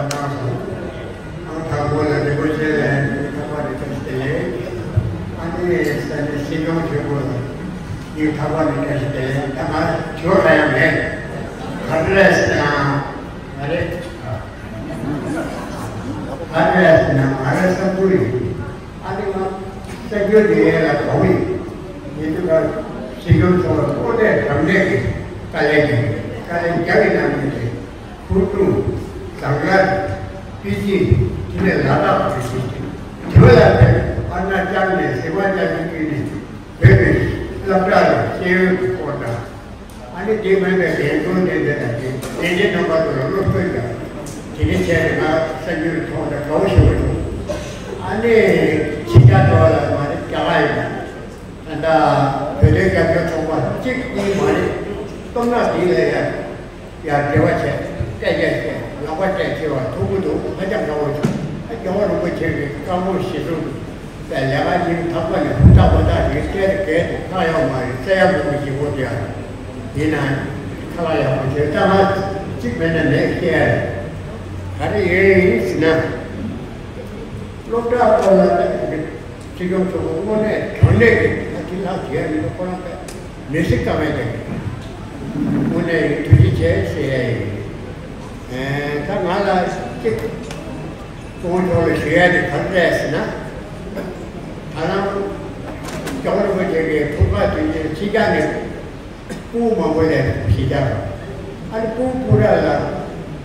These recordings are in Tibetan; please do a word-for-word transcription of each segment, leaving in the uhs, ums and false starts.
གནང་སོང་། ཨང་དང་པོ་ལ་རིན་པོ་ཆེ་ལ་སྙིང་ཐག་པ་ནས་བཀྲ་ཤིས་བདེ་ལེགས། ཨ་ནི་ས་གནས་སྲིད་སྐྱོང་མཆོག་ལ་སྙིང་ཐག་པ་ནས་བཀྲ་ཤིས་བདེ་ལེགས། ད་ང་ཞུ་བ་གང་ཡང་མེད། ག་རེ་རེད་ཟེར་ན་ང་རེད། ག་རེ་རེད་ཟེར་ན་ང་རེད་བསམ་ཚུལ་ཡིན། ཨ་ནི་ང་གསར་འགྱུར་དེ་ལ་དགའ་བོ་ཡིན། ཡིན་དུས་ཀ་སྲིད་སྐྱོང་མཆོག་ལ་དངོས་གནས་དྲང་གནས་ཀྱི་དཀའ་ལས་ཀྱི་དཀའ་ལས་རྒྱག་གི་གནང་མི་དེ། ཁུལ་ཁྲུང་། ཟངས་དཀར། པེ་ཅིང་། དེ་ནས་ལ་དྭགས་ཀྱི་ཞིང་ཆེན་དེ་བས་ལ་ཕེབས། ཨ་ན་ཅང་ནས་ཟི་མ་ཅང་གི་བརྒྱུད་ནས་བོད་ཀྱི་སློབ་གྲྭ་ལ་ཤེས་ཡོན་གྱི་སྐོར་དང་། ཨ་ནི་དེ་མིན་པའི་འགན་ཁུར་དེ་འདྲ་དང་དེ་ལས་བྱེད་རྣམ་པ་ཚོ་ལ་སློབ་སྟོན་དང་། དེ་འདྲ་བྱས་ནས་ང་གསར་འགྱུར་ཐོག་ལ་དགའ་བོ་ཞིག་བྱུང་། ཨ་ནི་ཕྱི་རྒྱལ་ཐོག་ལ་མ་རེད། རྒྱ་གར་ཡིན་ན། ད་ལྟ་བོད་དོན་རྒྱབ་སྐྱོར་ཚོགས་པ་གཅིག་གཉིས་མ་རེད། སྟོབས་ན་དེ་ལས་ཡར་ཡར་འབྲེལ་བ་བྱས། སྐད་ཆ་བཤད། ལག་པ་སྤྲད་བྱས་པ་ཐུག་གི་འདུག་ཧ་ཅང་དགའ་བོ་བྱུང་། ཨ། རྒྱལ་བ་རིན་པོ་ཆེ་གི་བཀའ་དགོངས་གཞིར་བཟུང་གི་ལས་ཀ་སྙིང་ཐག་པ་ནས་ཧུར་ཐག་ཧུར་ཐག་བྱས། སྐད་དེ་གལ་ཏེ་ལྷག་ཡོད་མ་རེད། བཙལ་ཡག་མང་པོ་ཞིག་འོ་དེ་ཡིན་ན་ཁ་ལག་ཡག་པོ་བྱས། ད་ང་གཅིག་མེད་ན་མེད་བཤད་ཡ་རེད། ག་རེ་ཡིན་ཟེར་ན། སློབ་གྲྭ་སྐོར་ལ་ད་སྲིད་སྐྱོང་མཆོག་གིས་དངོས་གནས་དྲང་གནས་ཀྱི་ད་དེ་ལྷག་བྱས་མི་འདུག་ཁོ་རང་པས་མི་སྲིད་ཀ་མེད་དེ། དངོས་གནས་ཐུགས་རྗེ་ཆེ་ཟེར་ཡ་ཡིན། ཨེ། ད་ང་ལ་གཅིག་སྐྱོང་མཆོག་ལ་ཞུ་ཡ་དེ་ག་རེ་རེད་ཟེར་ན། ད་རང་སྐྱབས་མགོན་རིན་པོ་ཆེ་གི་འཁྲུངས་སྐར་དུས་ཆེན་ཕྱི་རྒྱལ་ནས་སྤུ་གུ་མང་པོ་སླེབས། ཕྱི་རྒྱལ་ལ། ཨ་ནི་སྤུ་གུ་སྤུ་ར་ལ་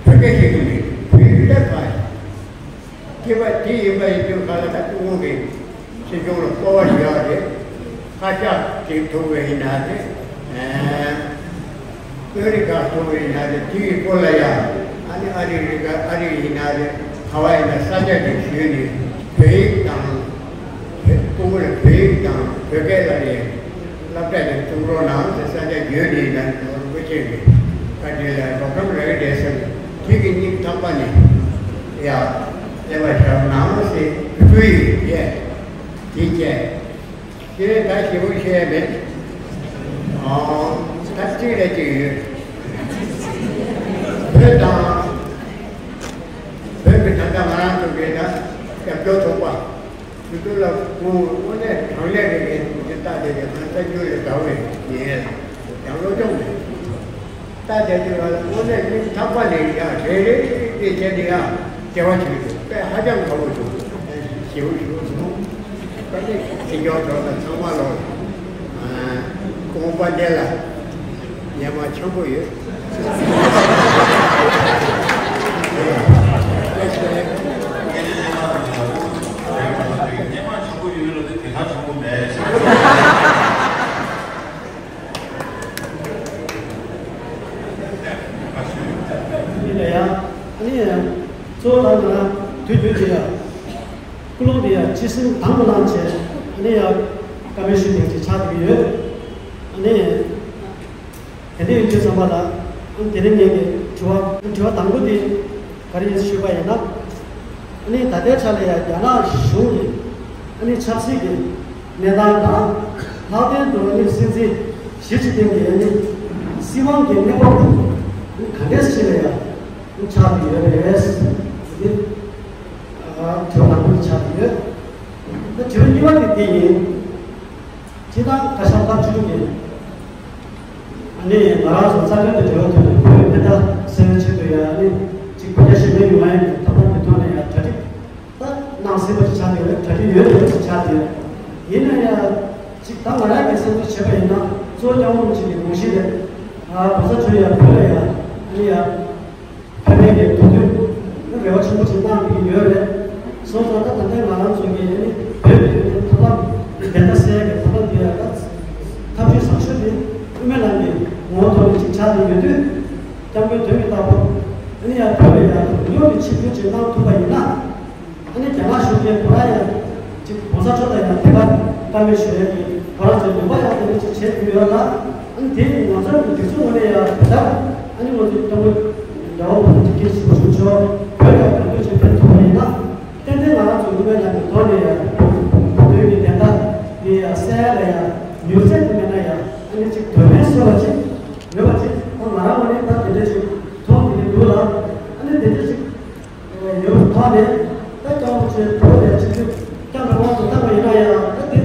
བོད་སྐད་ཤེས་ཀྱི་མེད། བོད་ཡིག་སླེབས་པ་ཡིན། སྐྱེས་པ་དེ་ཡིན་པ་ཡིན་དུས་ག་ལ་ད་སྐུ་ངོ་གིས་སྲིད་སྐྱོང་ལ་སྤོབས་པ་ཞུ་ཡག་རེད། བཀའ་ཤག་དེ་ཐུག་པ་ཡིན་ན་རེད། ཨ་ནི་ཨ་མི་རི་ཀ་ཐུག་པ་ཡིན་ན་རེད། དེ་ཡི་སྐོར་ལ་ཡ། ཨ་ནི་ཨ་རི་རི་ཀ་ཨ་རི་ཡིན་ན་རེད། ག་བ་ཡིན་ན་ས་ཆ་དེ་ཞུས་ནས་བོད་ཡིག་དང་། བོད་སྤུ་གུ་ལ་བོད་ཡིག་དང་བོད་སྐད་ལ་རེད། སློབ་གྲྭ་དེ་བཙུགས་རོགས་གནང་ཟེར་ས་ཆ་བརྒྱུད་ནས་ད་ནི་རིན་པོ་ཆེ་གི་བཀའ་དྲིན་ལ་རོགས་རམ་རག་གི་རེད་ཟེར་ནས། དེ་གི་སྙིང་ཐག་པ་ནས་ཡ་སླེབས་པ་བཞག་གནང་ཟེར་ཞུ་གི་ཡོད། དེ་བྱས། དེ་ནས་ད་ཞེ་པོ་བཤད་ཡ་མེད། ཨོ། ད་གཅིག་ལས་གཅིག་ཡོད། བོད་དང་། བོད་ཀྱི་ད་ལྟ་ང་རང་ཚོ་གི་ད་རྒྱབ་སྐྱོར་ཚོགས་པ། དེ་ཚོ་ལ་དངོས་གནས་དྲང་གནས་རེད་མེད་དེ་ལྟ་དེ་རེད། ང་ལྟ་རྒྱུ་ལས་དགའ་བས་ཡིན། ཡང་སློབ་སྦྱོང་མེད། ལྟ་དེ་དུས་ལ་དངོས་གནས་སྙིང་ཐག་པ་ནས་ཡང་རེ་རེ་རེ་བྱས་ནས་ཡང་བདེ་བ་ཞིག་འདུག་དཔེ་ཧ་ཅང་དགའ་བོ་བྱུང་། ཞེ་པོ་ཞེ་པོ་བྱུང་། དཔེ་ནི་སྲིད་སྐྱོང་མཆོག་དང་ཚང་མ་ལོ། ཨ། ཁོང་དཔལ་ལྡན་ལ་སྙན་མ་ཆེན་པོ་ཡོད། སྙན་མ་ཆེན་པོ་ཡོད་ལ་དེ་དེ་ལྟར་ཆེན་པོ་མེད། ཡིན་ན་ཡང་། ཨ་ནི་ཡང་གཙོ་བོ་དང་ང་དུས་རྒྱུན་དེ་ཡང་། སྐུལ་སློང་དེ་ཡང་ཅི་སེམས་དང་པོ་གནང་བྱས། ཨ་ནི་ཡང་བཀའ་མོལ་ཞུ་མཁན་ཅིག་ཆགས་བསྡད་ཀྱི་ཡོད། ཨ་ནི་དེ་འདྲ་ཡིན་དུས་ཙམ་པ་ལ། ཨ་ནི་དེ་རིང་ངེད་ཀྱི་དྲི་བ། དྲི་བ་དང་པོ་དེ་ག་རེ་ཡིན་ཞུས་པ་ཡིན་ན། ཨ་ནི་ད་ལྟའི་ཆ་ལ་ཡང་རྒྱ་ནག་གཞུང་གི་ཨ་ནི་ཆབ་སྲིད་ཀྱི་གནས་སྟངས་དང་། ལྷག་དོན་དུ་ཨ་ནི་སྲིད་འཛིན་ཞི་ཅིན་ཕིང་གིས་ཨ་ནི་སྲིད་དབང་གི་གནས་བབ་དེ་ག་འདྲས་ཅིག་ལ་ཡང་ཆགས་ཀྱི་ཡོད་རེད། དེ་དྲི་བ་དང་པོ་དེ་ཆགས་ཀྱི་ཡོད། ད་དྲི་བ་གཉིས་པ་དེ་འདི་ཡིན། སྤྱིར་བཏང་བཀའ་ཤག་ལྔ་བཅུ་གི། ཨ་ནི་ང་རང་ཚོ་རྩ་དོན་དང་འབྲེལ་བ་ཐོག་ནས་བོད་བདེན་མཐའ་གསལ་བའི་ཆེད་དུ་ཡང་། ཨ་ནི་གཅིག་བོད་རྒྱ་ཞི་མོལ་ཡོང་ཡ་གི་ཐབས་ལམ་གྱི་ཐོག་ནས་ཡང་གྲ་སྒྲིག་ད་གནང་ཟིན་པ་ཅིག་ཆགས་ཡོད་རེད། གྲ་སྒྲིག་ཡོད་རེད་ཅིག་ཆགས་ཡོད། ཡིན་ན་ཡང་གཅིག་ད་ང་རང་གི་བསམ་ཚུལ་བྱས་པ་ཡིན་ན། གཙོ་བོ་སྐྱབས་མགོན་རིན་པོ་ཆེ་གི་དགོངས་གཞི་རེད། ཨ། གོང་ས་མཆོག་ཡང་བོད་ལ་ཡང་། ཨ་ནི་ཡང་། ཕེབས་པའི་གི་ཐུགས་འདུན་རེ་བ་ཆེན་པོ་ཅིག་གནང་བསྡད་ཀྱི་ཡོད་རེད། སོང་ཙང་ད་ད་ལྟའི་ང་རང་ཚོ་གི་ཨ་ནི་བོད་ཀྱི་ཐབས་ལམ་བདེན་མཐའ་གསལ་གྱི་ཐབས་ལམ་དེ་ཡང་ད་ཐབས་ཇུས་བཟང་ཤོས་དེ་དབུ་མའི་ལམ་གྱི་ངོ་བོ་ཐོག་ནས་ཅིག་ཆགས་བསྡད་ཡོད་དུས། སྐྱབས་མགོན་དོན་གྱི་བདག་པོ་ཨ་ནི་ཡང་བོད་ལ་ཡང་དོན་གཉེར་གྱི་ཆིབས་བསྒྱུར་ཅིག་གནང་ཐུབ་པ་ཡིན་ན། ཨ་ནི་རྒྱ་ནག་གཞུང་གིས་ཁོ་རང་ཡང་ཅིག་༸གོང་ས་མཆོག་དང་ཡང་དེ་ག་བཀའ་མོལ་ཞུ་ཡས་ཀྱི་ཁོ་རང་ཚོའི་ནུས་པ་ཡང་དེ་འདྲ་ཅིག་བྱེད་ཐུབ་ཡོད་ལ། ཨ་ནི་དེ་ང་ཚོའི་སྒྲིག་འཛུགས་ངོས་ནས་ཡང་དེ་ལྟར། ཨ་ནི་ང་ཚོའི་སྐྱབས་མགོན་རྒྱལ་བ་ཇི་ལྟར་བཞུགས་ཆོག་བོད་ལ་གང་འདོད་ཅིག་ཕེབས་ཐུབ་པ་ཡིན་ན། ཏན་ཏན་ང་རང་ཚོ་དབུ་མའི་ལམ་གྱི་ཐོག་ནས་ཡང་བོད་ཀྱི་བདེན་མཐའ་དེ་ཡང་གསལ་ལ་ཡང་མྱུར་ཚད་དུ་མེད་ན་ཡང་། ཨ་ནི་ཅིག་དོན་ཕན་གསོས་པ་ཅིག་ཡོད་པ་ཅིག་ད་ང་རང་ངོས་ནས་ད་དེ་འདྲ་ཅིག་མཐོང་གི་འདུག་ལ། ཨ་ནི་དེ་འདྲ་ཅིག་ད་སྐྱབས་མགོན་ཆེན་པོ་ལས་བྱེད་རྒྱུ་སྐྱབས་མགོན་དུ་བཏང་བ་ཡིན་ན་ཡང་ད་དེ་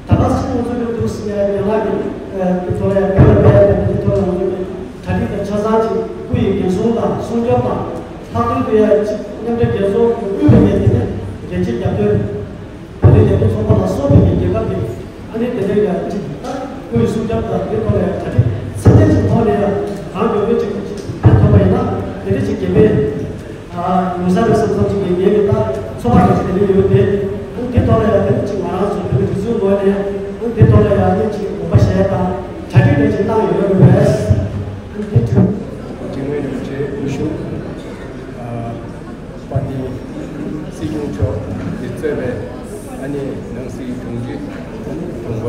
ད་ག་སེ་ང་ཚོ་གི་འདུག་སེ་ཡང་ཡན་ལག་གི་དེ་ཐོག་ལ་ཡང་ཕེབས་པ་ཡིན་ན་དེ་ཐོག་ལ་ང་ཚོ་གི་གྲ་སྒྲིག་དང་ཆ་ཚང་ཅིག་སྐུ་ཡི་འགན་སྲུང་དང་སྲུང་སྐྱོབ་དང་ལྷག་དོན་དུ་ཡང་ཅིག་མཉམ་འབྲེལ་རྒྱལ་ཚོགས་ཀྱི་དབུས་པའི་ངོས་ནས་རྒྱལ་སྤྱིའི་རྒྱབ་སྐྱོར། བོད་རིགས་རྒྱལ་ཡོངས་ཚོགས་པ་ལ་སོགས་པའི་རྒྱལ་ཁབ་ཀྱི་ཨ་ནི་དེ་འདྲའི་ཡང་ཅིག་ད་སྐུ་ཡི་སྲུང་སྐྱོབ་དང་དེ་ཐོག་ལ་ཡང་གྲ་སྒྲིག་ཚད་ལྡན་ཅིག་ཐོག་ནས་ཡང་གང་མགྱོགས་མྱུར་ཅིག་ཅིག་ཕན་ཐོགས་པ་ཡིན་ན་དེ་འདྲ་ཅིག་དགེ་བའི་ཨ་ཡོང་ས་རེད་བསམ་བསམ་ཅིག་གི་ངེད་ཀྱི་ད་ཚོར་བ་རེ་ཅིག་དེ་འདྲ་ཡོད་དེ། ཨ་ནི་དེ་ཐོག་ལ་ཡང་དེ་འདྲ་ཅིག་ང་རང་ཚོ་བོད་མི་སྒྲིག་འཛུགས་ངོས་ནས་ཨ་ནི་དེ་ཐོག་ལ་ཡང་ཨ་ནི་ཅིག་དགོངས་པ་བཞེས་དང་གྲ་སྒྲིག་རེ་ཅིག་གནང་ཡོད་རེད་པས། ཨ་ནི་དེ་འདྲ། སྤྱི་མོས་རིན་པོ་ཆེ་སྐུ་ཞབས་ཨ་དཔལ་ལྡན་སྲིད་སྐྱོང་མཆོག་གིས་གཙོས་པའི་ཨ་ནི་ནང་སྲིད་དྲུང་ཆེ་ཨ་ནི་དྲུང་པ་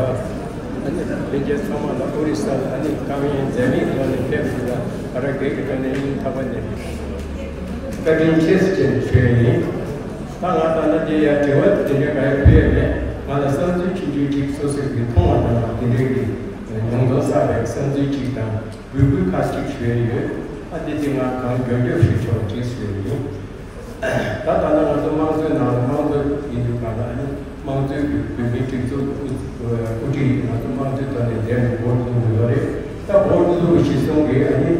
ཨ་ནི་ལྷན་རྒྱས་ཚང་མ་ལ་ཨོ་རི་ས་ལ་ཨ་ནི་བཀའ་བློན་མཛད་མེད་ཐོག་ནས་ཕེབས་པ་ལ་བཀའ་དྲིན་ཆེ་ཟེར་ནས་ཞུ་ཡ་ཡིན། ད་ང་ད་ལྟ་དེ་ཡ་དྲི་བ་དེ་འདྲའི་ག་ཡ་ཕུལ་ཡ་མེད། ང་ལ་བསམ་ཚུལ་ཆུང་ཆུང་ཅིག་སོ་སོས་ཀྱི་མཐོང་བ་དང་དེ་འདྲའི་གི་མྱོང་ཚོར་བསགས་པའི་བསམ་ཚུལ་ཅིག་དང་། འབོད་སྐུལ་ཁག་ཅིག་ཞུ་ཡི་ཡོད། ཨ་དེ་དེ་ང་གང་མགྱོགས་མགྱོགས་ཞུ་ཆོག་ཅིག་ཞུ་ཡི་ཡིན། ད་ད་ལྟ་ང་ཚོ་དམངས་གཙོའི་ནང་ལ་དམངས་གཙོ་ཡིན་དུས་གང་ལ་ཨ་ནི་དམངས་གཙོའི་གི་བོད་མིའི་སྒྲིག་འཛུགས་ཀྱི་དབུ་དབུ་ཁྲིད་ཡིན་ང་ཚོ་དམངས་གཙོའི་ཐོག་ནས་འདེམས་ནས་འགོ་བཙུགས་ཡོད་རེད། ད་འགོ་བཙུགས་གཞི་བཟུང་གི་ཨ་ནི་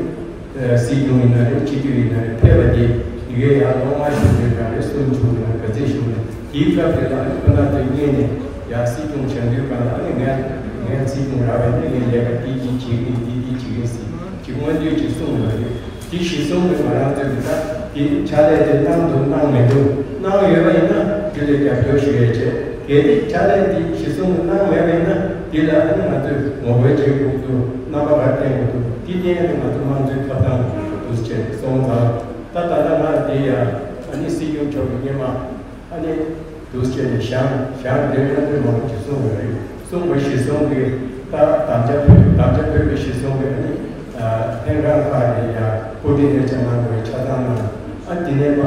སྲིད་སྐྱོང་ཡིན་ན་རེད། སྤྱི་འཐུས་ཡིན་ན་རེད། ཕེབས་པ་དེ་ཡི་གེ་ཡར་ལོ་ལྔ་བཞི་བྱུང་ན་རེད། གསུམ་བྱུང་ན་ག་ཚད་བྱུང་ན་དེའི་སྐབས་དེ་ལ་ཨ་ནི་ཁོ་ན་ཚོས་སྔོན་ནས་ཡར་སྲིད་སྐྱོང་བྱ་འདུལ་གང་ལ་ཨ་ནི་ངས་ངས་སྲིད་སྐྱོང་རག་པ་ཡིན་ན་ངས་ལས་ཀ་འདི་འདི་བྱེད་ཀྱི་འདི་འདི་བྱེད་ཀྱི་ཟེར། ཅིག་སྔོན་འདོན་ཅིག་གསུངས་ཡོད་རེད། དེ་གཞི་བཟུང་གིས་ང་རང་ཚོས་ད་དེ་ཕྱག་ལས་དེ་གནང་འདུག་གནང་མི་འདུག་གནང་ཡོད་པ་ཡིན་ན་དེ་ལ་རྒྱབ་སྐྱོར་ཞུ་ཡས་བྱས། གལ་ཏེ་ཕྱག་ལས་དེ་གཞི་བཟུང་གིས་གནང་མེད་པ་ཡིན་ན་དེ་ལ་ཨ་ནི་ང་ཚོས་ངོ་རྒོལ་བྱེད་དགོས་འདུག་རྣམ་པ་ག་རེ་བསྟན་དགོས་འདུག་དེ་བསྟན་ཡས་དེ་ང་ཚོ་དམངས་གཙོའི་ཐོབ་ཐང་འདུག་ཅེས་གསུངས་ཙང་། ད་ད་ལྟ་ང་དེ་ཡང་ཨ་ནི་སྲིད་སྐྱོང་མཆོག་གིས་སྔོན་མ་ཨ་ནི་འདུག་བྱས་ནས་ཞང་ཞང་འདེམས་ཡང་འདེམས་མང་པོ་ཅིག་གསུངས་ཡོད་རེད། གསུངས་པ་གཞི་བཟུང་གིས་ད་དམ་བཅའ་ཕུལ་དམ་བཅའ་ཕུལ་བའི་གཞི་བཟུང་གིས་ཨ་ནི་ལྷན་ཁང་ཁག་ནས་ཡང་གོ་སྒྲིག་གནས་ཆ་གནང་དགོས་ཆ་ཚང་གནང་། ཨ་དེ་ནས་པ་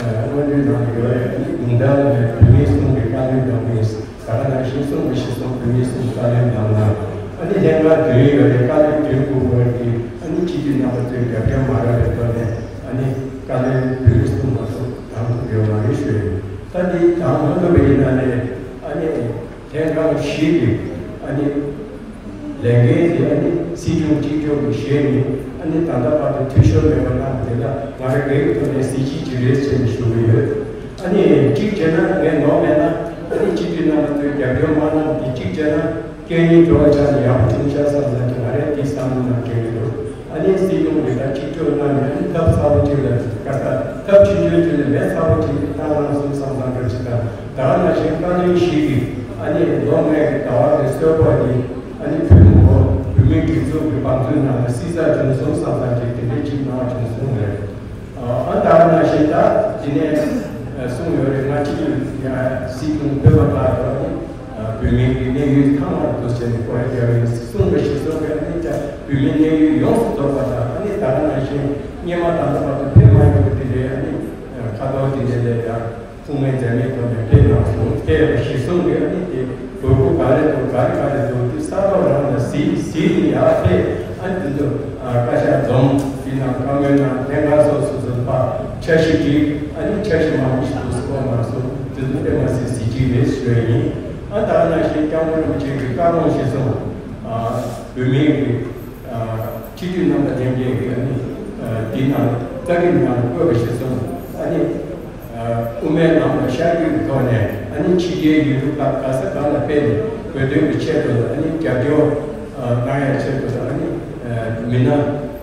སྔོན་འགྲོའི་ནང་ཡོད་རེད། ཨ་ནི་དགུང་གྲངས་ལ་བོད་མིའི་གསུང་གི་བཀའ་བློན་དང་པོ་ཡིན། ད་ག་ནང་བཞིན་གསུང་གི་གཞི་བཟུང་བོད་མིའི་གསུང་བཀའ་བློན་གནང་གནང་། ཨ་ནི་ལྷན་ཁང་བདུན་ཡོད་རེད། བཀའ་བློན་བདུན་དགུ་དགོས་རེད། ཨ་ནི་སྤྱི་འཐུས་རྣམ་པ་ཚོས་རྒྱབ་སྐྱོར་མ་རག་པའི་ཐོག་ནས་ཨ་ནི་བཀའ་བློན་བདུན་གསུམ་མ་གཏོགས་གང་ཐུབ་ཡོད་མ་རེད་ཞུ་ཡོད། ད་འདི་གང་མ་ཐུབ་པ་ཡིན་ན་ནས་ཨ་ནི་ལྷན་ཁང་བཞི་གི་ཨ་ནི་ལས་འགན་དེ་ཨ་ནི་སྲིད་སྐྱོང་གཅིག་ལྕོགས་ཀྱི་ཞལ་ནས་ཨ་ནི་ད་ལྟ་བར་དུ་འཐུས་ཤོར་མེད་པ་གནང་བ་དེ་ལ་ང་རང་སྒེར་གྱི་ཐོག་ནས་གཟི་བརྗིད་ཅིག་རེད་ཅེས་ནས་ཞུ་གི་ཡོད། ཨ་ནི་གཅིག་བྱས་ན་ངས་ནོར་མེད་ན་ཨ་ནི་སྤྱི་འཐུས་རྣམ་པ་ཚོས་རྒྱབ་སྐྱོར་མ་གནང་བ་དེ་གཅིག་བྱས་ན་སྐད་སྙན་འགྲོ་བ་ཆགས་ནས་ཡག་པོ་བྱུང་ཤག་བསམ་ས་དེ་ང་རས་འདི་བསམ་བློ་གནང་དྲན་གྱི་འདུག་ཨ་ནི་སྲིད་སྐྱོང་གིས་ད་གཅིག་ལྕོགས་གནང་ནས་ཨ་ནི་ཐབས་ཚ་པོ་གཅིག་ལ་དཀའ་ས་ཐབས་ཆུང་ཆུང་གཅིག་ལ་མེ་ཚ་པོ་གཅིག་བཏང་གནང་སོང་བསམ་བསམ་འདྲ་ཞིག་དང་། ད་ག་ནང་བཞིན་བཀའ་བློན་ཞིག་གིས་ཨ་ནི་ལོ་ལྔའི་ཟླ་བ་དེ་གསོལ་ཕོགས་དེ་ཨ་ནི་བོད་མི་བོད་མིའི་སྒྲིག་འཛུགས་ཀྱི་བང་མཛོད་ནང་ལ་བསྲི་ཚགས་བྱུང་སོང་བསམ་བསམ་གཅིག་དེ་འདྲའི་གཅིག་གནང་བ་བྱུང་སོང་རེད། ཨ་ད་ག་ནང་བཞིན་ད་དེ་ནས་གསུངས་ཡོད་རེད། ང་གཅིག་ཡང་སྲིད་སྐྱོང་ཕེབས་པ་ལྟར་དུ་ཨ་ནི་བོད་མིའི་གི་གནས་ཡུལ་ཚང་མར་འདུ་བྱས་ནས་སྐོར་ར་རྒྱག་ཡིན་གསུངས་པ་ཞིག་སོང་བས་ཨ་ནི་ད་བོད་མིའི་གནས་ཡུལ་ཡོངས་སུ་རྫོགས་པ་དང་ཨ་ནི་ད་ག་ནང་བཞིན་སྔོན་མ་ད་ལྟ་བར་དུ་ཕེབས་མ་མྱོང་བ་དེ་འདྲའི་ཨ་ནི་ཁ་དོག་དེ་འདྲའི་ལས་ཀ་ཁུངས་མེད་མཛད་མེད་ཐོག་ནས་ཕེབས་གནང་སོང་། ཕེབས་པ་གཞི་བཟུང་གི་ཨ་ནི་དེ་དགོས་མཁོ་ག་རེ་འདུག་ག་རེ་ག་རེ་འདུག་དེ་ས་ཐོག་རང་ལ་གཟིགས་གཟིགས་ནས་ཡར་ཕེབས། ཨ་ནི་དེ་ཚོ་བཀའ་ཤག་འཛོམས་དེ་ནང་བཀའ་མོལ་གནང་། ལྷན་ཁང་སོ་སོ་སོ་ཕར་འཆར་གཞི་བསྒྲིགས། ཨ་ནི་འཆར་གཞི་མང་པོ་ཞིག་འདུག་སེ་བཀོད་གནང་སོང་། དེ་ཚོ་དཔེ་མ་སྲིད་གཟི་བརྗིད་རེད་ཞུ་ཡ་ཡིན། ཨ་ད་ག་ནང་བཞིན་སྐྱབས་མགོན་རིན་པོ་ཆེ་གི་བཀའ་དགོངས་གཞིར་བཟུང་ཨ་བོད་མིའི་གི་ཨ་སྤྱི་འཐུས་རྣམ་པ་ལྷན་རྒྱས་ཀྱིས་ཨ་ནི་ཨ་འདི་ནང་རྩ་འགེངས་ནང་བཀོད་པ་གཞིར་བཟུང་ཨ་ནི་ཨ་དབུ་མའི་ལམ་ལ་ཤར་བསྐྱོད་ཀྱི་ཐོག་ནས་ཨ་ནི་ཕྱི་རྒྱལ་ཡུལ་གྲུ་ཁག་ག་ས་གང་ལ་ཕེབས་ནས་བོད་དོན་གྱི་ཆེད་དུ་ལ་ཨ་ནི་རྒྱབ་སྐྱོར་ཨ་གནང་ཡའི་ཆེད་དུ་ལ་ཨ་ནི་ཨ་མི་སྣ་